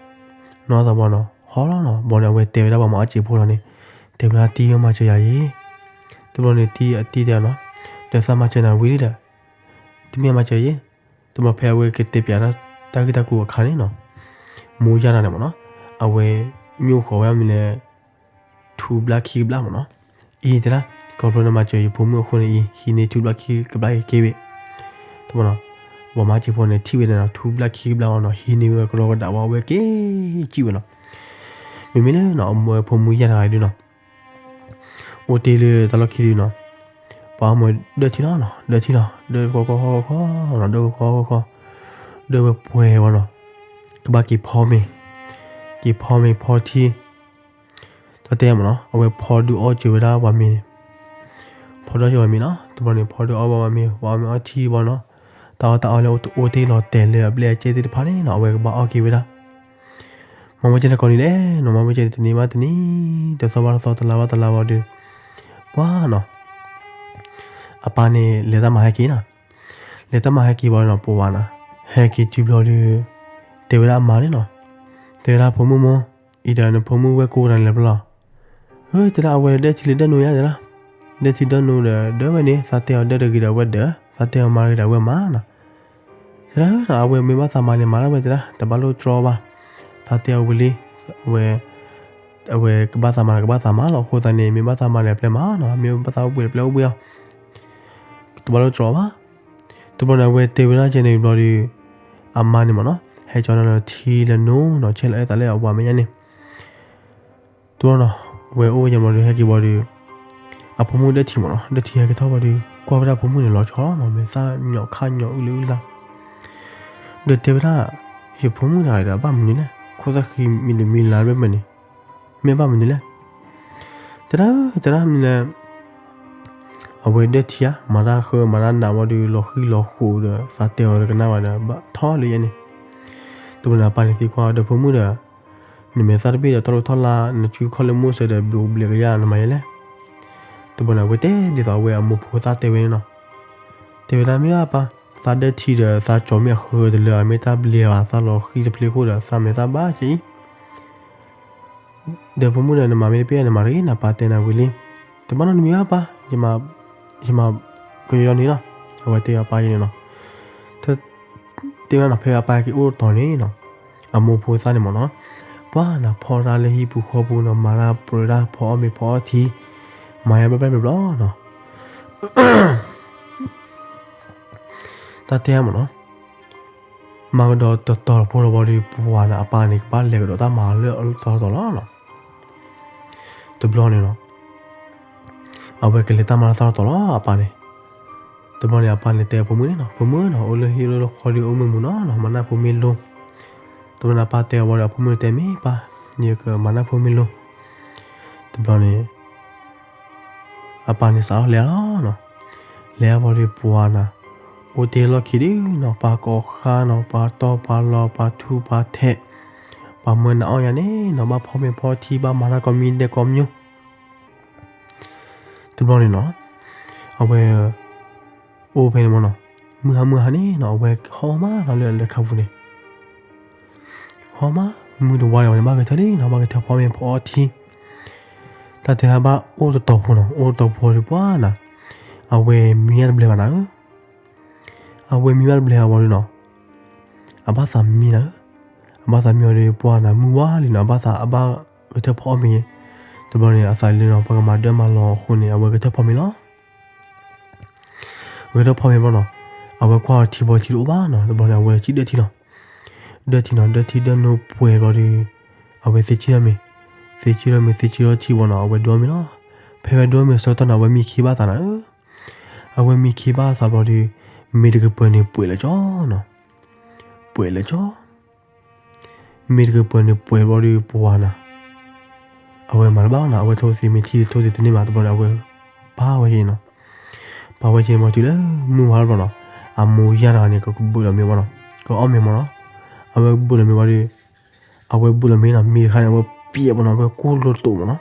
နီၢ်ထီၣ်သးဘၣ်နီၤ ဟီလီၤနီၤ ဘၣ်ဒီးအဝဲတဲဝဲဒၣ်ပှၤမၤအီၣ်စံာ်ဖိတဂၤန့ၣ်, တဲဝဲဒၣ်တံၤဧၢ မၤစၢၤယၤယ့, တဘျီန့ၣ်တံၤအတံၤတဲနီၤ, ဒီးသးမၤစၢၤနၤဝံၤလံဒီး, တမ့ၢ်မၤစၢၤယ့, တဘျီဖဲအဝဲကတဲပၠးတၢ်ဂ့ၢ်တၢ်ကျိၤအခါန့ၣ်နီၤ, မိၢ်ယၢ်တဂၤန့ၣ်မ့ၢ်နီၤ, အဝဲညိၣ်ဃီၤဝဲဒၣ်မ့ၢ်လဲၣ် ထူဘျါခံကဘျၣ်မ့ၢ်နီၤ, အံၤတဲဒၣ် ခီဖျိနမၤစၢၤယဖိမုၣ်အဃိန့ၣ်အံၤ ဟံးန့ၢ်ထူဘျါခံကဘျၣ်က့ၤက့ၤဝဲ, တဘျီနီၤ, ပှၤမၤစံာ်ဖိန့ၣ် ထံၣ်ဝဲန့ၣ်နီၤ ထူဘျါခံကဘျၣ်ဝဲနီၤ ဟံးန့ၢ်ဝဲကရီကဒးဝဲ အဝဲက့ၤကံၣ်ဝဲနီၤ, မ့မ့ၢ်လၢနီၤ အမိၢ်ဖိမုၣ်ယၢ်တဂၤဒုနီၤ အိၣ်တ့ၢ်လၢတၢ်လီၢ်ခံဒုနီၤ, ပှၤအမိၢ်ဒၢထံလီၤနီၤ ဒၢထံလီၤ ဒၢဃီဃီဃီဃီနီၤ ဒၢဃီဃီဃီဃီ, ဒၢဝဲပှဲၤဝဲနီၤ, ကဘၣ်က့ၤဖီမ့ၤ, က့ၤဖီမ့ၤဖီထံ တၢ်တဲမ့ၢ်နီၤ အဝဲဖီဒုးအီၣ်စၢၤဝဲဒၣ်ပှၤမ့ၤန့ၣ်, ဖီဒုးအီၣ်စၢၤပှၤမ့ၤနီၤ တဘျီန့ၣ် ဖီဒုးအီၣ်ဘၣ်ပှၤမ့ၤ ပှၤမ့ၤအီထံဘၣ်နီၤ, တၢ်အီၣ်တၢ်အီလၢအအိၣ်တ့ၢ်လီၤတဲာ်လၢအဘျဲၣ်အကဲသ့ၣ်တဖၣ်န့ၣ်နီၤ အဝဲကဘၣ်အီၣ်က့ၤဝဲဒၣ်, မၤဝဲကဲန့ၣ်ကိးနံၤလဲၣ်နီၤ မၤဝဲကဲန့ၣ် တနံၤဘၣ်တနံၤ တသီဘၣ်တသီ တလါဘၣ်တလါဘၣ်ဒီး, ပှၤနီၤ အပၢ်န့ၣ် လဲၤတၢ်မၤဟဲက့ၤနီၤ, လဲၤတၢ်မၤဟဲက့ၤဘၣ်နီၤ ပဝၤနီၤ, ဟဲက့ၤတုၤဘျီဒီး, တဲဝဲဒၣ်အမါန့ၣ်နီၤ, တဲဝဲဒၣ်ဖိမုၣ်မိၢ်, အံၤဒီးနဖိမုၣ်ဝဲၢ်ကိတဂၤန့ၣ်လဲၤဖဲလဲၣ်, ဟၢ တဲဒၣ်အဝဲဒၢထံလၢဒၢနိယါတဲဒၣ်, ဒၢထံဒၢနိဒီးဒၢဝဲန့ၣ် သးတဲအီၤဒၢတဂ့ၤဒီးအဝဲဒၢ, သးတဲအီၤမါတဂ့ၤဒီးအဝဲမါနီၤ, တဲဒၣ်အဝဲမ့ၢ်ဘၣ်သးမၤန့ၣ်မၤဒၣ်ဝဲတဲဒၣ် တဘၣ်လိၣ်တြီဘၣ်, သးတဲအီၤဝံၤလံ, အဝဲ အဝဲကဘၣ်သးမၤဒီးကဘၣ်သးမၤလီၤ အဃိသတးန့ၣ် မ့ၢ်ဘၣ်သးမၤဒီးပျဲမၤနီၤ မ့ၢ်ဘၣ်သးအိၣ်ဘှံးဒီးပျဲအိၣ်ဘှံးအီၤ, တဘၣ်လိၣ်တြီဘၣ်, တဘျီန့ၣ် အဝဲတဲဝဲဒၣ်ကဲန့ၣ်ဘျီဒီး, အမါန့ၣ်မ့ၢ်နီၤ ဟဲကၠီလၢထံလၢနိနီၤ ဆဲးလီၤအဲၣ်သးလၢအဝၤမဲာ်ညါန့ၣ်, တဘျီနီၤ ဝဲအိၣ်ဝဲယံၤမးဒီး ဟဲက့ၤဘၣ်ဒီး အဖိမုၣ်ဒၢထံမးနီၤ, ဒၢထံဟဲက့ၤထီၣ်ဘၣ်ဒီး ကွၢ်ဝဲဒၣ်အဖိမုၣ်န့ၣ်လီၤဆီလီၤနီၤ, မဲာ်သၣ်ညီၣ်ခါညီၣ်အုၣ်လၢအုၣ်လၢ်, ဒီးတဲဝဲဒၣ်, ယဖိမုၣ်တဂၤဒီး အဘၣ်မနုၤလဲၣ်, ခိၣ်သၣ်ဃံမံၤလၢမံၤလၢ်ဘၣ်မနုၤ, မ့ၢ်ဘၣ်မနုၤလဲၣ်, တဲဒၣ်, တဲဒၣ်မနုၤလဲၣ် အဝဲဒၢထံဧါ, မၤတၢ်ဃၢမၤတၢ်နးဝံၤဒီး လီၤဃံလီၤဃိးဒီး သးတဲအီၤတကနၣ်ဘၣ်ဒီး ဘၣ်ထီၣ်လၢယဲန့ၣ်, တဘျီန့ၣ် အပၢ်န့ၣ်သံကွၢ်ဒီး ဖိမုၣ်ဒီး, နမဲာ်သၣ်တဘ့ၣ်ဒီး ထီၣ်လိာ်ထီၣ်လၢ်, နစုခီၣ်လၢမိၢ်စၢၤဒီး ဘျိးဘျဲးကယၢ် နမၤယဲလဲၣ်, တဘျီန့ၣ် အဝဲတဲဒ်သိးအဝဲအမိၢ်ဖိသၣ်တဲဝဲန့ၣ်နီၤ, တဲဝဲဒၣ်မ့ၢ်ဘၣ်ပၢ်, သးဒၢထံဒီး သးကၠီၤမ့ၢ်အဃၢတလၢ မ့ၢ်တၢ်ဘျဲးဘၣ်, သးလီၤဃံတဖျ့ဃိဒီး သးမဲာ်သၣ်ဘၣ်ကဲအံၤ ဒီးဖိမုၣ်ဒီး နမၤမ့ၢ်တဘၣ် နမၤတဂ့ၤ နပၢ်တဲနၤဝံၤလံ, တဘၣ်နီတမံၤဘၣ်ပၢ်, ယမၤကယီယီန့ၣ်လီၤ, အဝဲတဲအပၢ်ယဲန့ၣ်နီၤ, တဲဝဲနီၤ ဖဲအပၢ်က့ၤအိၣ်တတီၤန့ၣ်နီၤ, အမိၢ်ဖိသၣ်န့ၣ်မးနီၤ, ပှၤနၤဖီတၢ်လၢဟံၣ်ပူၤဃီပူၤနီၤ, မၤတၢ်ပြၢတၢ်ဖီအီၣ်မ့ၤဖီအီၣ်ထံ, မၤယါဘျဲၣ်ဘျဲၣ်ဘျီဘျီနီၤ တၢ်တဲမးနီၤ, မၤကဒီးတတီၤဖိလီၤဘၣ်ဒီး ပှၤန့ၣ် အပၢ်န့ၣ် ကဘၣ်လဲၤကဒီးတၢ်မၤလၢအသီတတီၤလီၤနီၤ, တဘျီန့ၣ်နီၤ, အဝဲကလဲၤတၢ်မၤလၢသီတတီၤလီၤ အပၢ်န့ၣ်, တဘျီန့ၣ် အပၢ်န့ၣ်တဲအဖိမုၣ်န့ၣ်နီၤ, ဖိမုၣ်နီၤ အိၣ်လၢဟံၣ်လၢဃီဒီး အိၣ်မုာ်မုာ်နီၤနီၤ, မၤနၢ်ဖိမ့ၢ်လိ, တဘျီန့ၣ် အပၢ်တဲအီၤဘၣ်ဒီး အဖိမုၣ်န့ၣ်တဲမ့ၢ်ပၢ်, ယကမၤနၢ်ဖိမ့ၢ်လိ, တဘျီန့ၣ် အပၢ်န့ၣ်စးထီၣ်လဲၤလီၤနီၤ, လဲၤအဘီဒီးပှၤနၤ, အိၣ်တ့ၢ်လီၢ်ခံဒုနီၤ, ပှၤကိးဃါနီၤ, ပှၤတီၢ်ပှၤလီၤ, ပှၤထူးပှၤထဲး, ပှၤမၢနၤအီၣ်ယၤန့ၣ်နီၤ, ဘၣ်ဖီမ့ၤဖီထံ, ဘၣ်မၤတၢ်ကိးမံၤဒဲးကိးမံၤ, တဘျီန့ၣ်နီၤ, အဝဲ အိၣ်ဖဲန့ၣ်မးနီၤ, မုၢ်ဟါမုၢ်ဟါန့ၣ်နီၤ, အဝဲဟီၣ်မးနီၤ လၢအလဲၤခါပူၤန့ၣ် ဟီၣ်မး, မုၢ်တဝါန့ၣ် အဝဲန့ၣ်ဘၣ်ဂဲၤထၢၣ်လံနီၤ, ဘၣ်ဂဲၤထၢၣ်ဖီမ့ၤဖီအီထံ, တၢ်တဲဒၣ်ဘၣ်အိၣ်တတီၤဖိနီၤ, အိၣ်တတီၤဖိဒီးပှၤနၤ, အဝဲမံဘၣ်တဘျဲးဘၣ်နၤဧၢ, အဝဲမံဘၣ်တဘျဲးအဝံၤဒီးနီၤ, အဘၣ်သးမံနၤဧၢ, အဘၣ်သးမံအီၤဒီးပှၤနၤ မုၢ်ဝါလံနီၤ, အဘၣ်သးအဘၣ်ဂဲၤထၢၣ်ဖီအီၣ်မ့ၤ, တဘျီန့ၣ် အသးလၢနီၤ ပှၤကမၤဒၢမၤလီၤအဃိန့ၣ် အဝဲဂဲၤထၢၣ်ဖီမ့ၤလီၤ ဂဲၤထၢၣ်ဖီမ့ၤဘျီနီၤ, အဝဲကွၢ်အီၤထံဘီထံတအိၣ်ဘၣ်နီၤ, တဘျီန့ၣ် အဝဲစံၣ်ဒၢထံလီၤ, ဒၢထံနီၤ, ဒၢထံဒၢနိပှဲၤဘျီဒီး, အဝဲသ့ၣ်စံၣ်ထီၣ်မ့ၤ, သ့ၣ်စံၣ်ထီၣ်မ့ၤ သ့ၣ်စံၣ်ထီၣ်ထံဘျီနီၤ, အဝဲဒိမ့ၤလီၤ, ဖဲဝဲဒိမ့ၤဆၢကတီၢ်န့ၣ် အဝဲမံခ့ဘၣ်သးနၤဧၢ, အဝဲမံခ့ဘၣ်သးဘျီဒီး, မ့ၢ်တကပၤန့ၣ်ပှဲၤလၢကၠီနီၤ, ပှဲၤလၢကၠီ မ့ၢ်တကပၤန့ၣ်ပှဲၤဘျီဒီးပှၤနၤ, အဝဲမၤတဘၣ်နီၤ, အဝဲထိၣ်သ့မ့ၢ်ထံထိၣ်သ့တန့ၢ်မး, တဘျီန့ၣ် အဝဲပာ်ဝဲက့ၤနီၤ, ပာ်ဝဲက့ၤမၤတုၤလၢမုၢ်ဝါဘျီနီၤ, အမိၢ်ယၢ်တဂၤန့ၣ် ကကဘုးလီၤမ့ၤဘျီနီၤ, ကအီၣ်မ့ၤမ့ၢ်နီၤ, အဝဲကဘုးလီၤမ့ၤဘျီဒီး, အဝဲဘုးလီၤမ့ၤနီၤ, မ့ၤတခါန့ၣ် အဝဲပျဲးဘျီနီၤ, အဝဲကိၢ်လိာ်တိာ်မ့ၢ်နီၤ,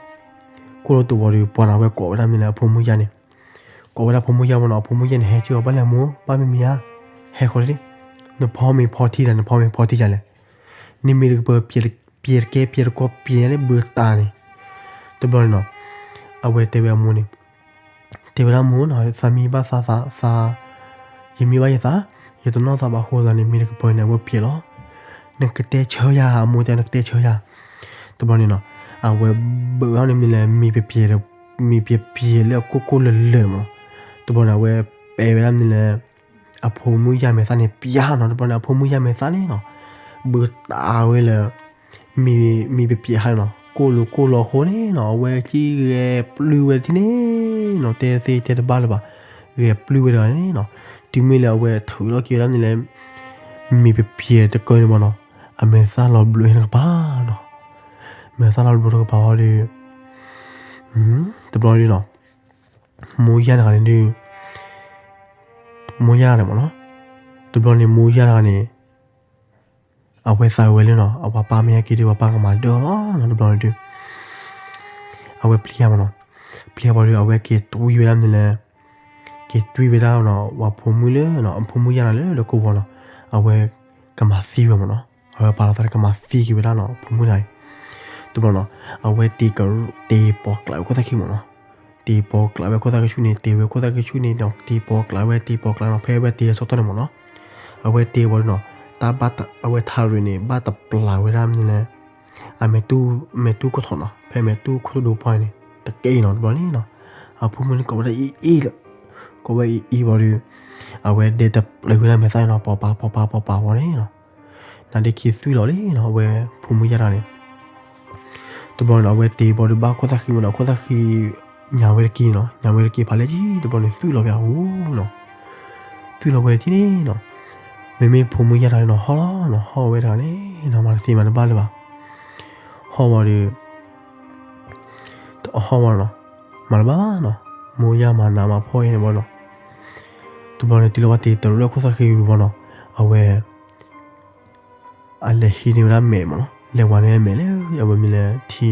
ကိၢ်လိာ်တိာ်ဘျီဒီး ပှၤနၤ အဝဲကိးဝဲဒၣ်မ့ၢ်လၢအဖိမုၣ်ယၢ်န့ၣ်, ကိးဝဲဒၣ်ဖိမုၣ်ယၢ်မ့ၢ်နီၤ, အဖိမုၣ်ယၢ်န့ၣ် ဟဲက့ၤအီၤ ဘၣ်လဲၣ်မိၢ်, ဘၣ်မ့မ့ၢ်ဧါ, ဟဲဃီလံ, နဖီမ့ၤဖီထံလဲၣ်, နဖီမ့ၤဖီထံလဲၣ်, နမ့ၢ်တကပၤ ပျဲတကဲပျဲတကီပျဲညါလၢဘုးတၢ်န့ၣ်, တဘျီန့ၣ်နီၤ, အဝဲတဲဝဲအမိၢ်န့ၣ်, တဲဝဲဒၣ်မိၢ်နီၤ, သးမံဘၣ်သးသးသး, ယမံဘၣ်ယသး, ယတနီၣ်သးဘၣ်အဃိသတးန့ၣ် မ့ၢ်တကပၤန့ၣ် အဝဲပျဲးလီၤ, နကတဲဆၢယၤ, အမိၢ်တဲနကတဲဆၢယၤ, တဘျီန့ၣ်နီၤ, အဝဲဘုးဝဲဒၣ်န့ၣ်မ့ၢ်လဲၣ်, မ့ၢ်ပပျဲးလၢအကိၢ်ကိၢ်လၢာ်လၢာ်မ့ၢ်နီၤ, တဘျီန့ၣ် အဝဲပဲာ်ဝဲဒၣ်မ့ၢ်လဲၣ် အဖိမုၣ်ယၢ်မဲာ်သၣ်န့ၣ် ပျဲနီၤ, တဘျီန့ၣ် အဖိမုၣ်ယၢ်မဲာ်သၣ်န့ၣ်နီၤ, ဘုးတၢ်ဝဲလၢ မ့ၢ်ပပျဲးခါန့ၣ်နီၤ, ကိၢ်လိာ်ကိၢ်လိာ်အဃိန့ၣ်နီၤ, အဝဲကံၣ်ဂဲၤပျုၢ်ဝဲဒၣ်န့ၣ်နီၤ, တဲသ့တဲတဘၣ်လၢၤဘၣ်, ဂဲၤပျုၢ်ဝဲဒၣ်န့ၣ်နီၤ, တုၤမ့ၢ်လၢအဝဲထုးထီၣ်က့ၤဝဲဒၣ်န့ၣ်လဲၣ်, မ့ၢ်ပပျဲးတကၢန့ၣ်မ့ၢ်နီၤ, အမဲာ်သၣ်လီၤဘျိးဟဲတကပၤနီၤ, မဲာ်သၣ်လီၤဘျိးတကပၤဝံၤဒီး တဘျီန့ၣ်နီၤ မိၢ်ယၢ်တဂၤန့ၣ်ဒုး မိၢ်ယၢ်တဂၤန့ၣ်မ့ၢ်နီၤ, တဘျီန့ၣ် မိၢ်ယၢ်တဂၤန့ၣ် အဝဲသးဝဲလၢနီၤ, အဝဲပၢ်မ့ၢ်ဟဲက့ၤဒီး အဝဲပၢ်ကမၤဒၢအီၤလီၤနီၤ, တဘျီန့ၣ်ဒုး အဝဲပျံၤယၤမ့ၢ်နီၤ, ပျံၤယၤဘၣ်ဒီး အဝဲက့ၤတွံၢ်ဝဲဒၣ်မနုၤလဲၣ်, က့ၤတွံၢ်ဝဲဒၣ်နီၤ ပှၤဖိမုၣ်လၢ အဖိမုၣ်ယၢ်တဂၤလၢလၢကိးဘီနီၤ, အဝဲကမၤသံဝဲမ့ၢ်နီၤ, အဝဲပာ်လီၤသးလၢကမၤသံက့ၤဝဲဒၣ်နီၤ ဖိမုၣ်တဂၤအံၤ, တဘျီနီၤ, အဝဲတ့ တ့ပီၤကျးဝဲခိၣ်သၣ်ခံမ့ၢ်နီၤ, တ့ပီၤကျးဝဲခိၣ်သၣ်ကဆူၣ်န့ၣ် တ့ဝဲခိၣ်သၣ်ကဆူၣ်န့ၣ်ဒီး တ့ပီၤကျးဝဲ တ့ပီၤကျးနီၤ, ဖဲဝဲတ့အဆၢကတီၢ်န့ၣ်မ့ၢ်နီၤ, အဝဲတ့ဝံၤဒီးနီၤ, တၢ်ဘၣ်အဝဲထးရံၣ်န့ၣ် ဘၣ်တပျၢ်ဝဲဒၣ်မနုၤလဲၣ်, အမဲာ်တူၢ် မဲာ်တူၢ်ခိၣ်ထိးနီၤ, ဖဲမဲာ်တူၢ်ခိၣ်ဒိၣ်ပှၢ်န့ၣ် တကဲအံၤနီၤ, တဘျီန့ၣ်နီၤ, အဖိမုၣ်န့ၣ်ကိးဝဲဒၣ်အံၤအံၤလၢ, ကိးဝဲအံၤအံၤဝံၤဒီး, အဝဲဒဲတပျၢ်ဝဲဒၣ်မဲာ်သၣ်နီၤ, ပီၤပၤပီၤပၤပီၤပၤဝံၤန့ၣ်နီၤ, နဒ့ခံသွံၣ်လီၤလံနီၤ, အဝဲဖိမုၣ်ယၢ်တဂၤန့ၣ်, တ တဘျီန့ၣ် အဝဲတ့ၢ်ဘီဒီးဘၣ်ခိၣ်သၣ်ဃံမးနီၤ, ခိၣ်သၣ်ဃံ ညါဝဲတက့ၢ်နီၤ, ညါဝဲတက့ၢ်ဖးလဲၢ်ကံ, တဘျီန့ၣ် သုးလီၤဝဲအူနီၤ, သုးလီၤဝဲတက့ၢ်န့ၣ်နီၤ, မ့မ့ၢ်ဖိမုၣ်ယါတဂၤန့ၣ်နီၤ ဟီၣ်လီၤနီၤ, ဟီၣ်ဝဲတဂၤန့ၣ်နီၤ, မၤတသ့မၤတဘၣ်လၢၤဘၣ်, ဟီၣ်ဝံၤဒီး ဟီၣ်ဝံၤနီၤ, မၤတဘၣ်ဘၣ်နီၤ, မိၢ်ယါမၤနးမၤဖှီၣ်ယဲန့ၣ်ဘီနီၤ, တဘျီန့ၣ် တုၤလၢဝဲတ့ၢ်တရူးလၢခိၣ်သၣ်ဃံဝံၤဘီနီၤ, အဝဲ အလဲၤဟံးန့ၢ်ဝဲဒၣ်မဲးမးနီၤ, လဲၤဝၤန့ၢ်မဲးလၢ အဝဲမ့ၢ်လၢ ထံ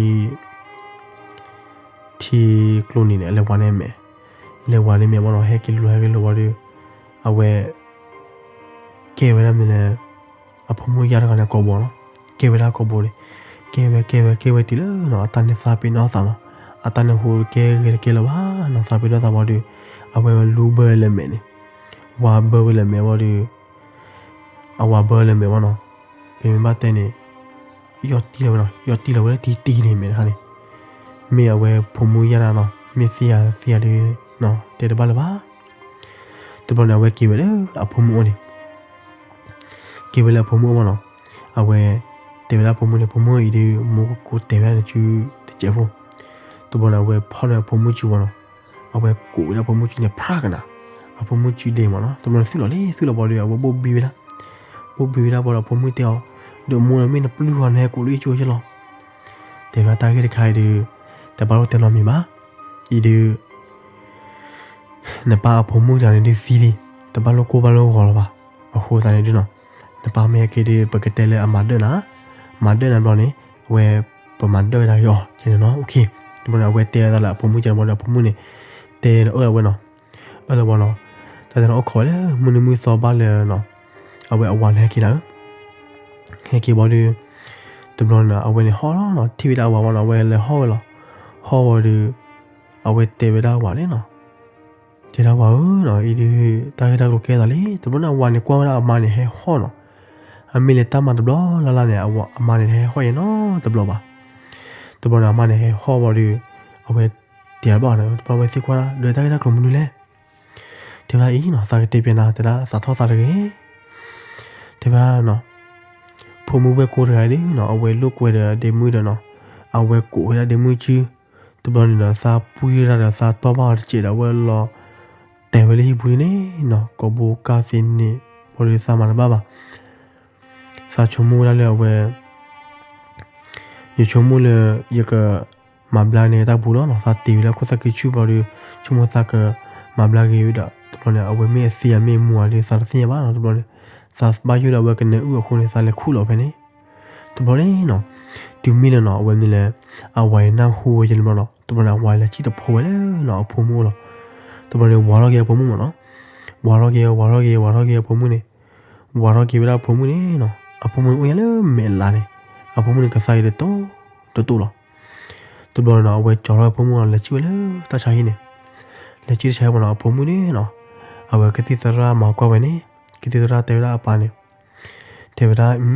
ကျိန့ၣ်န့ၣ် အလဲၤဝၤန့ၢ်မဲး, လဲၤဝၤန့ၢ်မဲးမးနီၤ, ဟဲက့ၤလိၤ ဟဲက့ၤလိၤဝံၤဒီး အဝဲ ကဲဝဲဒၣ်မ့ၢ်လၢ အဖိမုၣ်ယါတဂၤန့ၣ်ကိာ်ဘိနီၤ, ကဲဝဲဒၣ်ကိာ်ဘိန့ၣ်, ကဲဝဲ ကဲဝဲ ကဲဝဲတုၤလၢနီၤ အတၢ်န့ၣ်သးပ့ၤနီၣ်သးနီၤ, အတၢ်န့ၣ်ဟူးကဲဂဲၤတကဲလၢၤဘၣ်နီၤ, သးပ့ၤနီၣ်သးဝံၤဒီး အဝဲလူဘၢလၢမဲးန့ၣ်, ဝၤဘၢဝဲလၢမဲးဝံၤဒီး အဝၤဘၢလၢမဲးဝံၤနီၤ, ပမ့ၢ်ဘၣ်တဲန့ၣ် ယီၢ်တံၢ်လီၤဝဲနီၤ, ယီၢ်တံၢ်လီၤဝဲလၢတံၢ်တံၢ်န့ၣ်မဲးတခါန့ၣ်, မ့ၢ်အဝဲဖိမုၣ်ယါတဂၤနီၤ, မ့ၢ်သံယါသံယါဒီး တဲတဘၣ်လၢၤဘၣ်. တဘျီန့ၣ် အဝဲက့ၤဝဲလၢအဖိမုၣ်အိၣ်န့ၣ်, က့ၤဝဲလၢအဖိမုၣ်အိၣ်မးနီၤ, အဝဲ တဲဝဲဒၣ်အဖိမုၣ်န့ၣ် ဖိမုၣ်အံၤဒီး မိၢ်ကကိးတဲဝဲဒၣ်နစုတစဲးဖိ, တဘျီန့ၣ် အဝဲဖီၣ်န့ၢ်အဖိမုၣ်စုဝဲနီၤ, အဝဲကိးဝဲဒၣ်အဖိမုၣ်စုန့ၣ် ဖျါကနၤ, အဖိမုၣ်စုဒဲမးနီၤ, တဘျီန့ၣ်သုးလီၤလံ သုးလီၤဘီဒီး အဝဲဘိၣ်ဘံဝဲဒၣ်, ဘိၣ်ဘံဝဲဒၣ်ဘီဒီးအဖိမုၣ်တဲအီၤ, ဒီးမိၢ်ဒီးမ့ၢ်နပျုၢ်အီၤ နဟဲကိးလၢယကၠိယဲလီၤ, တဲဝဲဒၣ်တၢ်ဂ့ၢ်တခါအံၤဒီး တဘၣ်လိၣ်တဲလီၤမံၤဘၣ်, အံၤဒီး နပၢ်အဖိမုၣ်တဂၤန့ၣ်ဒုးသံလံ, တဘၣ်လိၣ်ကိၢ်ဘၣ်လိၣ်ဂီၤလၢၤဘၣ်, အဃိသတးန့ၣ်ဒုးနီၤ, နပၢ်မ့ၢ်ဟဲက့ၤဒီး ပကတဲလၢအမၤဒၢၣ်နၤ, မၤဒၢၣ်နၤဘျီန့ၣ် အဝဲ ပမၤဒၢၣ်ဝဲဒၣ်ဂ့ၤအီၤ ကဲန့ၣ်နီၤ, တဘျီန့ၣ် အဝဲတဲဝဲဒၣ်လၢအဖိမုၣ်ကဲန့ၣ်ဘျီန့ၣ် အဖိမုၣ်န့ၣ် တဲအၢၣ်လီၤဝဲနီၤ, အၢၣ်လီၤဝဲနီၤ, တၢ်တဲန့ၣ်အိၣ်ခိးဝဲလၢမုၢ်နံၤမုၢ်သီဘၣ်လၢနီၤ, အဝဲအဝၤန့ၣ်ဟဲက့ၤနၤဧၢ ဟဲက့ၤဘီဒီး တဘျီန့ၣ် အဝဲန့ၣ်ဟီၣ်လီၤနီၤ, ထံၣ်ဝဲဒၣ်အဝၤဝဲနီၤ, အဝဲလဲၤဟီၣ်ဝဲလီၤ, ဟီၣ်ဝံၤဒီး အဝဲတဲဝဲဒၣ်အဝၤန့ၣ်နီၤ, တဲဒၣ်ဝၤဧၢနီၤ, အံၤဒုး တၢ်ဂ့ၢ်တၢ်ကျိၤကဲသးလံ, တဘျီန့ၣ် အဝၤန့ၣ်ကွၢ်ဝဲဒၣ်အမါန့ၣ်ဟဲဟီၣ်နီၤ, အမ့ၢ်လဲၤတၢ်မၤတဘျီလၢ်လၢ်န့ၣ် အမါန့ၣ်တဟဲဟီၣ်ယဲနီတဘျီဘၣ်, တဘျီန့ၣ် အမါန့ၣ်ဟဲဟီၣ်ဝံၤဒီး အဝဲတဲတဘၣ်နီၤ, တဘျီအဝဲသံကွၢ်ဒၣ် ဒီးတၢ်ဂ့ၢ်တၢ်ကျိၤမနုၤလဲၣ် တဲဝဲဒၣ်အံၤနီၤ, သးကတဲပျဲနၤ တဲဒၣ်သးထီၣ်သးတဂ့ၤ, တဲဝဲဒၣ်နီၤ, ဖိမုၣ်ဝဲၢ်ကိတဂၤဒီးနီၤ, အဝဲလိာ်ကွဲဒီးအဒ့မုၣ်ဒီးနီၤ, အဝဲကိးဝဲဒၣ်ဒ့မုၣ်စု, တဘျီန့ၣ်ဒီးသးပှံၢ်တၢ်ဒီးသးတီၢ်ဘၣ်အီၤတစဲးဒီး အဝဲလီၤတဲာ်ဝဲလၢဟံၣ်ပူၤန့ၣ်နီၤ, ကိာ်ဘိကၢ်သ့န့ၣ်, ဘီဒီးသးမၤတဘၣ်ဘၣ် သးဆိကမိၣ်ဝဲဒၣ်လၢအဝဲ ယဆိကမိၣ်လၢ ယက မၤဘျါန့ၢ်တၢ်ပူၤလီၤနီၤ, သးတ့ၢ်ဝဲလၢခိၣ်သၣ်ခံဆူၣ်ဘျီဒီး ဆိကမိၣ်သးကမၤဘျါက့ၤဝဲဒီး တဘျီန့ၣ် အဝဲမ့ၢ်အသံဧါမ့ၢ်မူဧါဒီး သးတသ့ၣ်ညါဘၣ်နီၤ, တဘျီန့ၣ် သးဘၣ်ယိၣ်ဒီးအဝဲကနၢအုၣ်အဃိန့ၣ် သးလဲၤခူၣ်လီၤဖဲန့ၣ်, တဘျီန့ၣ်နီၤ, တုၤမ့ၢ်လၢနီၤ အဝဲမ့ၢ်လၢ အဝၤအံၤနၢ်ဟူဝဲယဲန့ၣ်ဘျီနီၤ, တဘျီန့ၣ် အဝၤလဲၤထံၣ်တဖိဝဲလၢနီၤ အဖိမုၣ်အိၣ်လီၤ, တဘျီန့ၣ် ဝၤထီၣ်က့ၤအဖိမုၣ်မးနီၤ, ဝၤထီၣ်က့ၤ ဝၤထီၣ်က့ၤ ဝၤထီၣ်က့ၤအဖိမုၣ်န့ၣ် ဝၤထီၣ်က့ၤဝဲဒၣ်အဖိမုၣ်န့ၣ်နီၤ, အဖိမုၣ်န့ၣ်အိၣ်ညါလၢမဲာ်လးန့ၣ်, အဖိမုၣ်န့ၣ်ကသါအံၤတတိၢ်တတိၢ်လီၤ. တဘျီန့ၣ်နီၤ အဝဲကၠီထီၣ်ဝဲအဖိမုၣ်နီၤ လဲၤထံၣ်ဝဲလၢတၢ်ဆါဟံၣ်န့ၣ်, လဲၤထံၣ်တၢ်ဆါဟံၣ်မးနီၤ အဖိမုၣ်န့ၣ်နီၤ, အဝဲကသံၣ်သရၣ်မၤကွၢ်ဝဲန့ၣ်, ကသံၣ်သရၣ်တဲဝဲဒၣ်အပၢ်န့ၣ်, တဲဝဲဒၣ်, အံ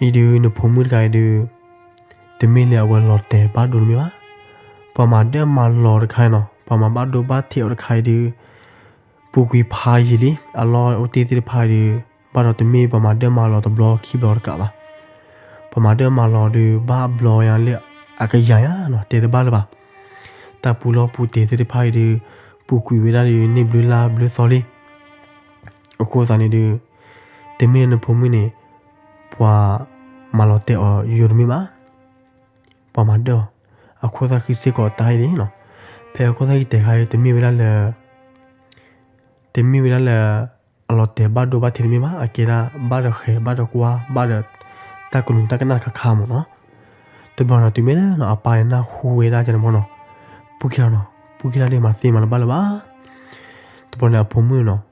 ၤဒုးနဖိမုၣ်တဂၤအံၤဒုး တမ့ၢ်လၢအဝဲလီၤတဲာ်ဘၣ်ဒိတမ့ၢ်ဘၣ်, ပှၤမၤဒၢၣ်မၤလီၤတခါအံၤနီၤ ပှၤမၤဘၣ်ဒိဘၣ်ထံးအီၤတခါအံၤဒုး ပူၤကွံာ်ဖးယံာ်လံ, အလီၢ်အိၣ်တ့ၢ်သ့ၣ်တဖၣ်အံၤဒုး ဘၣ်ဒီးတမ့ၢ်ပှၤမၤဒၢၣ်မၤလီၤတဘျီခံဘျီတကးဘၣ်, ပှၤမၤဒၢၣ်မၤလီၤဒုး ဘၣ်ဘျီညါလၢအကယၤညါနီၤ တဲတဘၣ်လၢၤဘၣ်, တၢ်ပူၤလီၢ်ပူၤတဲာ်သ့ၣ်တဖၣ်အံၤဒုး ပူၤကွံာ်ဝဲဒၣ်ဒုး န့ၢ်ဘျုးလါဘျုးသီလံ, အဃိသတးန့ၣ်ဒုး တမ့ၢ်လၢနဖိမုၣ်န့ၣ် ပှၤမၤလီၤတဲာ်အီၤယိယိတမ့ၢ်ဘၣ် ပှၤမၤဒၢၣ်အီၤ, အခိၣ်သၣ်ဃံစ့ၢ်ကီးတၢ်အံၤန့ၣ်နီၤ, ဖဲအခိၣ်သၣ်ဃံတဲာ်ခါအံၤ တမ့ၢ်ဝဲဒၣ်လၢ တမ့ၢ်ဝဲဒၣ်လၢ အလီၤတဲာ်ဘၣ်ဒိဘၣ်ထံးတမ့ၢ်ဘၣ်, အကဲဒၣ်ဘၣ်ဒီးဃဲၤ ဘၣ်ဒီးကွၢ် ဘၣ်ဒီး တၢ်ကနူၤတၢ်ကနၣ်တခါခါမးနီၤ, တဘျီနီၤ တုၤမ့ၢ်လၢနီၤ အပၢ်န့ၣ်နၢ်ဟူဝဲဒၣ်ကန့ၣ်မးနီၤ, ပူၤက့ၤလီၤနီၤ ပူၤက့ၤလီၤဒ်မၤသ့မၤတဘၣ်လၢၤဘၣ်, တဘျီန့ၣ် အဖိမုၣ်နီၤ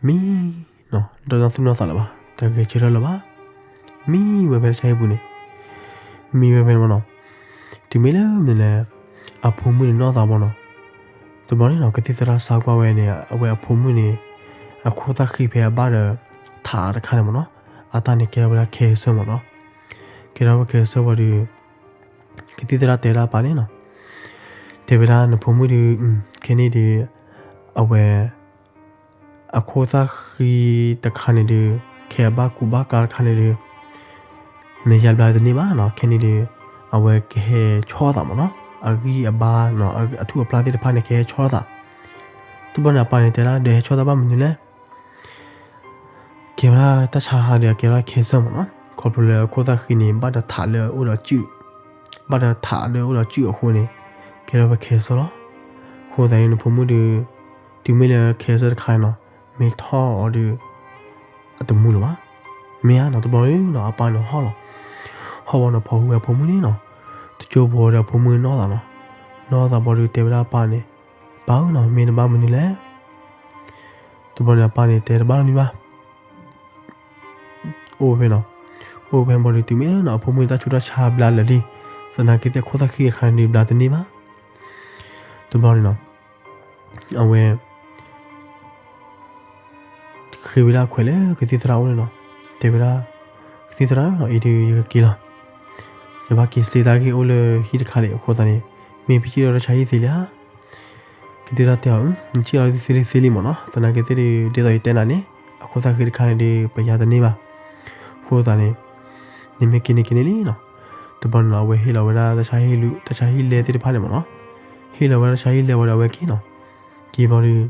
မံနီၤ ဒီးတၢ်သူၣ်နီၢ်သးလၢၤဘၣ် တဂဲၤဆၢထၢၣ်လၢၤဘၣ်, မံဝဲဖဲတၢ်ဆါဟံၣ်ပူၤန့ၣ်, မံဝဲဖဲန့ၣ်မးနီၤ, တုၤမ့ၢ်လၢမ့ၢ်လဲၣ်, အဖိမုၣ်န့ၣ်နီၢ်သးမးနီၤ, တဘျီန့ၣ်နီၤ ကသံၣ်သရၣ်စါကွၢ်ဝဲန့ၣ် အဝဲအဖိမုၣ်န့ၣ် အခိၣ်သၣ်ဃံဖဲအဘၣ်ဒီး ထးတခါန့ၣ်မးနီၤ, အတၢ်န့ၣ်ကဲထီၣ်ဝဲဒၣ်ခဲအဆၢမးနီၤ, ကဲထီၣ်ဝဲခဲအဆၢဝံၤဒီး ကသံၣ်သရၣ်တဲဒၣ်အပၢ်န့ၣ်နီၤ, တဲဝဲဒၣ်နဖိမုၣ်ဒုး ခဲန့ၣ်ဒုး အဝဲ အခိၣ်သၣ်ဃံတခါန့ၣ်ဒုး ခဲအဘၣ်ကူးဘၣ်ကါတခါန့ၣ်ဒုး နယါဘျါတန့ၢ်ဘၣ်နီၤ, ခဲန့ၣ်ဒုး အဝဲကဟဲဆီသးမ့ၢ်နီၤ, အဂံၢ်အဘါနီၤ အထူၣ်အဖျါသ့ၣ်တဖၣ်န့ၣ် ကဟဲဆီသး. တဘျီန့ၣ် အပၢ်န့ၣ်တဲဒၣ် ဒီးဟဲဆီသးဘၣ်မနုၤလဲၣ်. ကဲဝဲဒၣ်တၢ်ဆါဟးဒီး ကဲဝဲဒၣ် cancer မ့ၢ်နီၤ, ခီဖျိလၢခိၣ်သၣ်ဃံန့ၣ် ဘၣ်တထးလၢအအိၣ်ဒီးစုၣ်, ဘၣ်တထးလၢအအိၣ်ဒီးစုၣ်အဃိန့ၣ် ကဲထီၣ်ဝဲ cancer လီၤ. အဃိသတးန့ၣ် နဖိမုၣ်ဒီး တုၤမ့ၢ်လၢ cancer တခါနီၤ မ့ၢ်ထီၣ်အီၤဒီး အတမူလၢၤဘၣ်. မ့ၢ်ဧါနီၤ တဘျီန့ၣ်နီၤ အပၢ်န့ၣ်ဟီၣ်လီၤ. ဟီၣ်ဝဲနီၤ ဖီၣ်ဟုၣ်ဝဲအဖိမုၣ်န့ၣ်နီၤ, တကၠိဖိဒီးအဖိမုၣ်နီၣ်သးနီၤ, နီၣ်သးဘၣ်ဒီးတဲဝဲဒၣ်အပၢ်န့ၣ်, ပၢ်ဧၢနီၤ မ့ၢ်တဘၣ်မနုၤလဲၣ်. တဘျီန့ၣ် အပၢ်န့ၣ်တဲတဘၣ်နီတမံၤဘၣ်. အိၣ်ဝဲဖဲနီၤ, အိၣ်ဝဲဖဲန့ၣ်ဘၣ်ဒီး တုၤမ့ၢ်နီၤ အဖိမုၣ်တၢ်ဆူးတၢ်ဆါဘျါလၢာ်လံ, သနာ်က့သ့ၣ်ခိၣ်သၣ်ဃံအခါန့ၣ်ဒုး ဘျါတန့ၢ်ဘၣ်. တဘျီန့ၣ်နီၤ အဝဲ ဃ့ဝဲဒၣ်ခွဲးလၢကသံၣ်သရၣ်အအိၣ်န့ၣ်နီၤ, တဲဝဲဒၣ်, ကသံၣ်သရၣ်နီၤ အံၤဒုးယကက့ၤလီၤ. ယဘၣ်က့ၤစ့တၢ်ဂ့ၢ်အိၣ်လၢဟံၣ်တခါန့ၣ် အဃိသတးန့ၣ် မ့ၢ်ပစံၣ်လီၤတၢ်ဆါဟံၣ်သ့လံဧါ. ကသံၣ်သရၣ်တဲအီၤ, နစံၣ်လီၤသ့လံမ့ၢ်နီၤ, သနာ်က့သ့ၣ်ဒုး ဒ်သိးယတဲနၤန့ၣ် အခိၣ်သၣ်ဃံတခါန့ၣ်ဒုး ပယါတန့ၢ်ဘၣ်. အဃိသတးန့ၣ် နမ့ၢ်က့ၤန့ၣ်က့ၤန့ၣ်လံနီၤ. တဘျီန့ၣ်နီၤ အဝဲဟ့ၣ်လီၤဝဲဒၣ်တၢ်ဆါဟံၣ်လူ, တၢ်ဆါဟံၣ်လဲသ့ၣ်တဖၣ်န့ၣ်မ့ၢ်နီၤ, ဟ့ၣ်လီၤဝဲဒၣ်တၢ်ဆါဟံၣ်လဲဝံၤဒီး အဝဲက့ၤနီၤ, က့ၤဘျီဒီး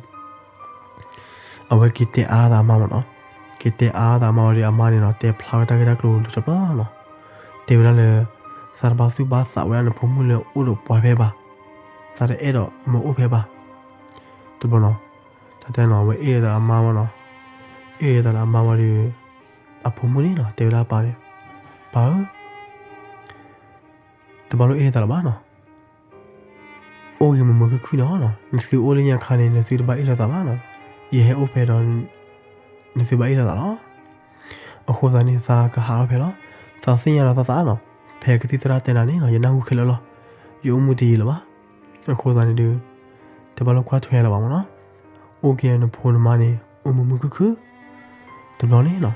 အဝဲက့ၤတဲအါထီၣ်သးအမါမ့ၢ်နီၤ, က့ၤတဲအါထီၣ်သးအမါဝံၤဒီး အမါန့ၣ်နီၤ တဲဖျါဝဲတၢ်ဂ့ၢ်တၢ်ကျိၤလၢတဘျီနီၤ, တဲဝဲဒၣ်လၢ သးတဘၣ်သူၣ်ဘၣ်သးဝဲဒၣ်နဖိမုၣ်လၢအိၣ်ဒီးပှၤဖဲဘၣ်, သးတအဲၣ်ဒိးမ့ၢ်အိၣ်ဖဲဘၣ်. တဘျီနီၤ တၢ်တဲနီၤ အဝဲအ့ၣ်လိာ်သးဒီးအမါမ့ၢ်နီၤ, အ့ၣ်လိာ်သးဒီးအမါဝံၤဒီး အဖိမုၣ်န့ၣ်နီၤ တဲဝဲဒၣ်အပၢ်န့ၣ်, ပၢ်ဧၢ တဘၣ်လိၣ်အ့ၣ်လိာ်သးလၢၤဘၣ်နီၤ, အိၣ်ဂ့ၤမုာ်မုာ်ခုၣ်ခုၣ်န့ၣ်နီၤ, နသုအိၣ်လၢညါခါန့ၣ် နသုတဘၣ်အ့ၣ်လိာ်သးဘၣ်နီၤ, ယဟဲအိၣ်ဖဲဒီး နသုဘၣ်အ့ၣ်လိာ်သးလီၤ. အဃိသတးန့ၣ် သးကဟးထီၣ်ဖဲလီၤ. သးသ့ၣ်ညါလီၤသးသးနီၤ, ဖဲကသံၣ်သရၣ်တဲနၤန့ၣ်နီၤ ယနၢ်ဟူခဲလၢာ်လီၤ. ယအိၣ်မူတယံာ်လၢၤဘၣ်. အဃိသတးန့ၣ်ဒီး တဘၣ်လိၣ်ကွၢ်ထွဲလၢၤဘၣ်မ့ၢ်နီၤ, အိၣ်က့ၤဒီးနဖိနမါန့ၣ် အိၣ်မုာ်မုာ်ခုၣ်ခုၣ်. တဘျီန့ၣ်နီၤ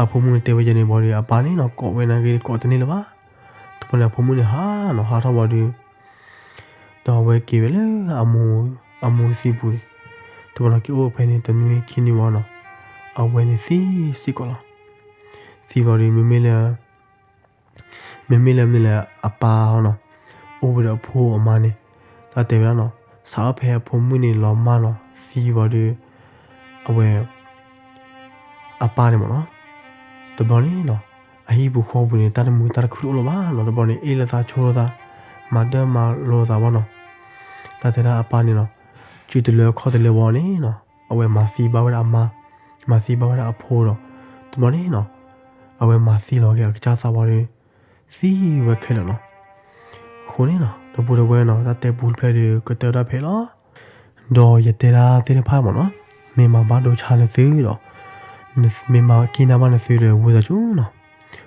အဖိမုၣ်န့ၣ်တဲဝဲဒ်န့ၣ်ဘၣ်ဒီး အပၢ်န့ၣ်နီၤ ကိးဝဲနာ်က့ကိးတန့ၢ်လၢၤဘၣ်. တဘျီန့ၣ် အဖိမုၣ်န့ၣ်ဟးနီၤ ဟးထီၣ်ဘၣ်ဒီး ဒီးအဝဲက့ၤဝဲလၢ အမိၢ်သံပူၤန့ၣ်, တဘျီန့ၣ် က့ၤအိၣ်ဖဲန့ၣ် တနွံခံနွံဝံၤနီၤ, အဝဲန့ၣ်သံစ့ၢ်ကီးလီၤ. သံဘၣ်ဒီး မ့မ့ၢ်လၢ မ့မ့ၢ်လၢမ့ၢ်လၢအပၢ်နီၤ အိၣ်ဝဲဒီးအဖိအမါန့ၣ် တၢ်တဲဝဲဒၣ်နီၤ စးထီၣ်ဖဲအဖိမုၣ်န့ၣ်လီၤမၢ်နီၤ သံဘၣ်ဒီး အဝဲ အပၢ်န့ၣ်မ့ၢ်နီၤ တဘျီန့ၣ်နီၤ အဟံၣ်ပူၤဃီပူၤန့ၣ် တၢ်တမုာ်တၢ်တခုအိၣ်လၢၤဘၣ်နီၤ တဘျီန့ၣ် အ့ၣ်လိာ်သးဆိလိာ်သး မၤဒၢမၤလိာ်သးဘၣ်နီၤ တၢ်တဲဒၣ်အပၢ်န့ၣ်နီၤ စုတလၢခီၣ်တလၢဝံၤန့ၣ်နီၤ အဝဲမၤသံဘၣ်ဝဲဒၣ်အမါ မၤသံဘၣ်ဝဲဒၣ်အဖိဒီး တဘျီန့ၣ်နီၤ အဝဲမၤသံလီၤက့ၤအကစၢ်သးဝံၤဒီး သံဝဲခဲလၢာ်လီၤ. အဃိန့ၣ်နီၤ ဒီပုၢ်ဒီဝဲၢ်နီၤ တၢ်တဲပူတဖျၢၣ်ဒီး ကတၢၢ်ဒၣ်ဖဲအံၤလီၤ. ဒီးယတဲဒၣ်သ့ၣ်တဖၣ်မ့ၢ်နီၤ မ့ၢ်မၤဘၣ်ဒိဆါနသုဒီး မ့ၢ်မၤက့ၤနၢ်ဘၣ်နသုဒီး ဝံသးစူၤနီၤ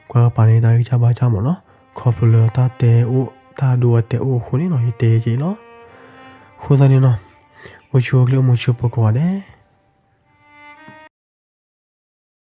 ကွၢ်ကပၤန့ၣ် တၢ်ဂံၢ်စၢ်ဘါစၢ်မ့ၢ်နီၤ ခီဖျိလၢတၢ်တဲအိၣ် တၢ်ဒိအတဲအိၣ်အဃိန့ၣ်နီၤ ယတဲယဲအံၤလီၤ. အဃိသတးန့ၣ်နီၤ အိၣ်ဆူၣ်အိၣ်ချ့အိၣ်မူဆူၣ်ဖိကိးဂၤဒဲး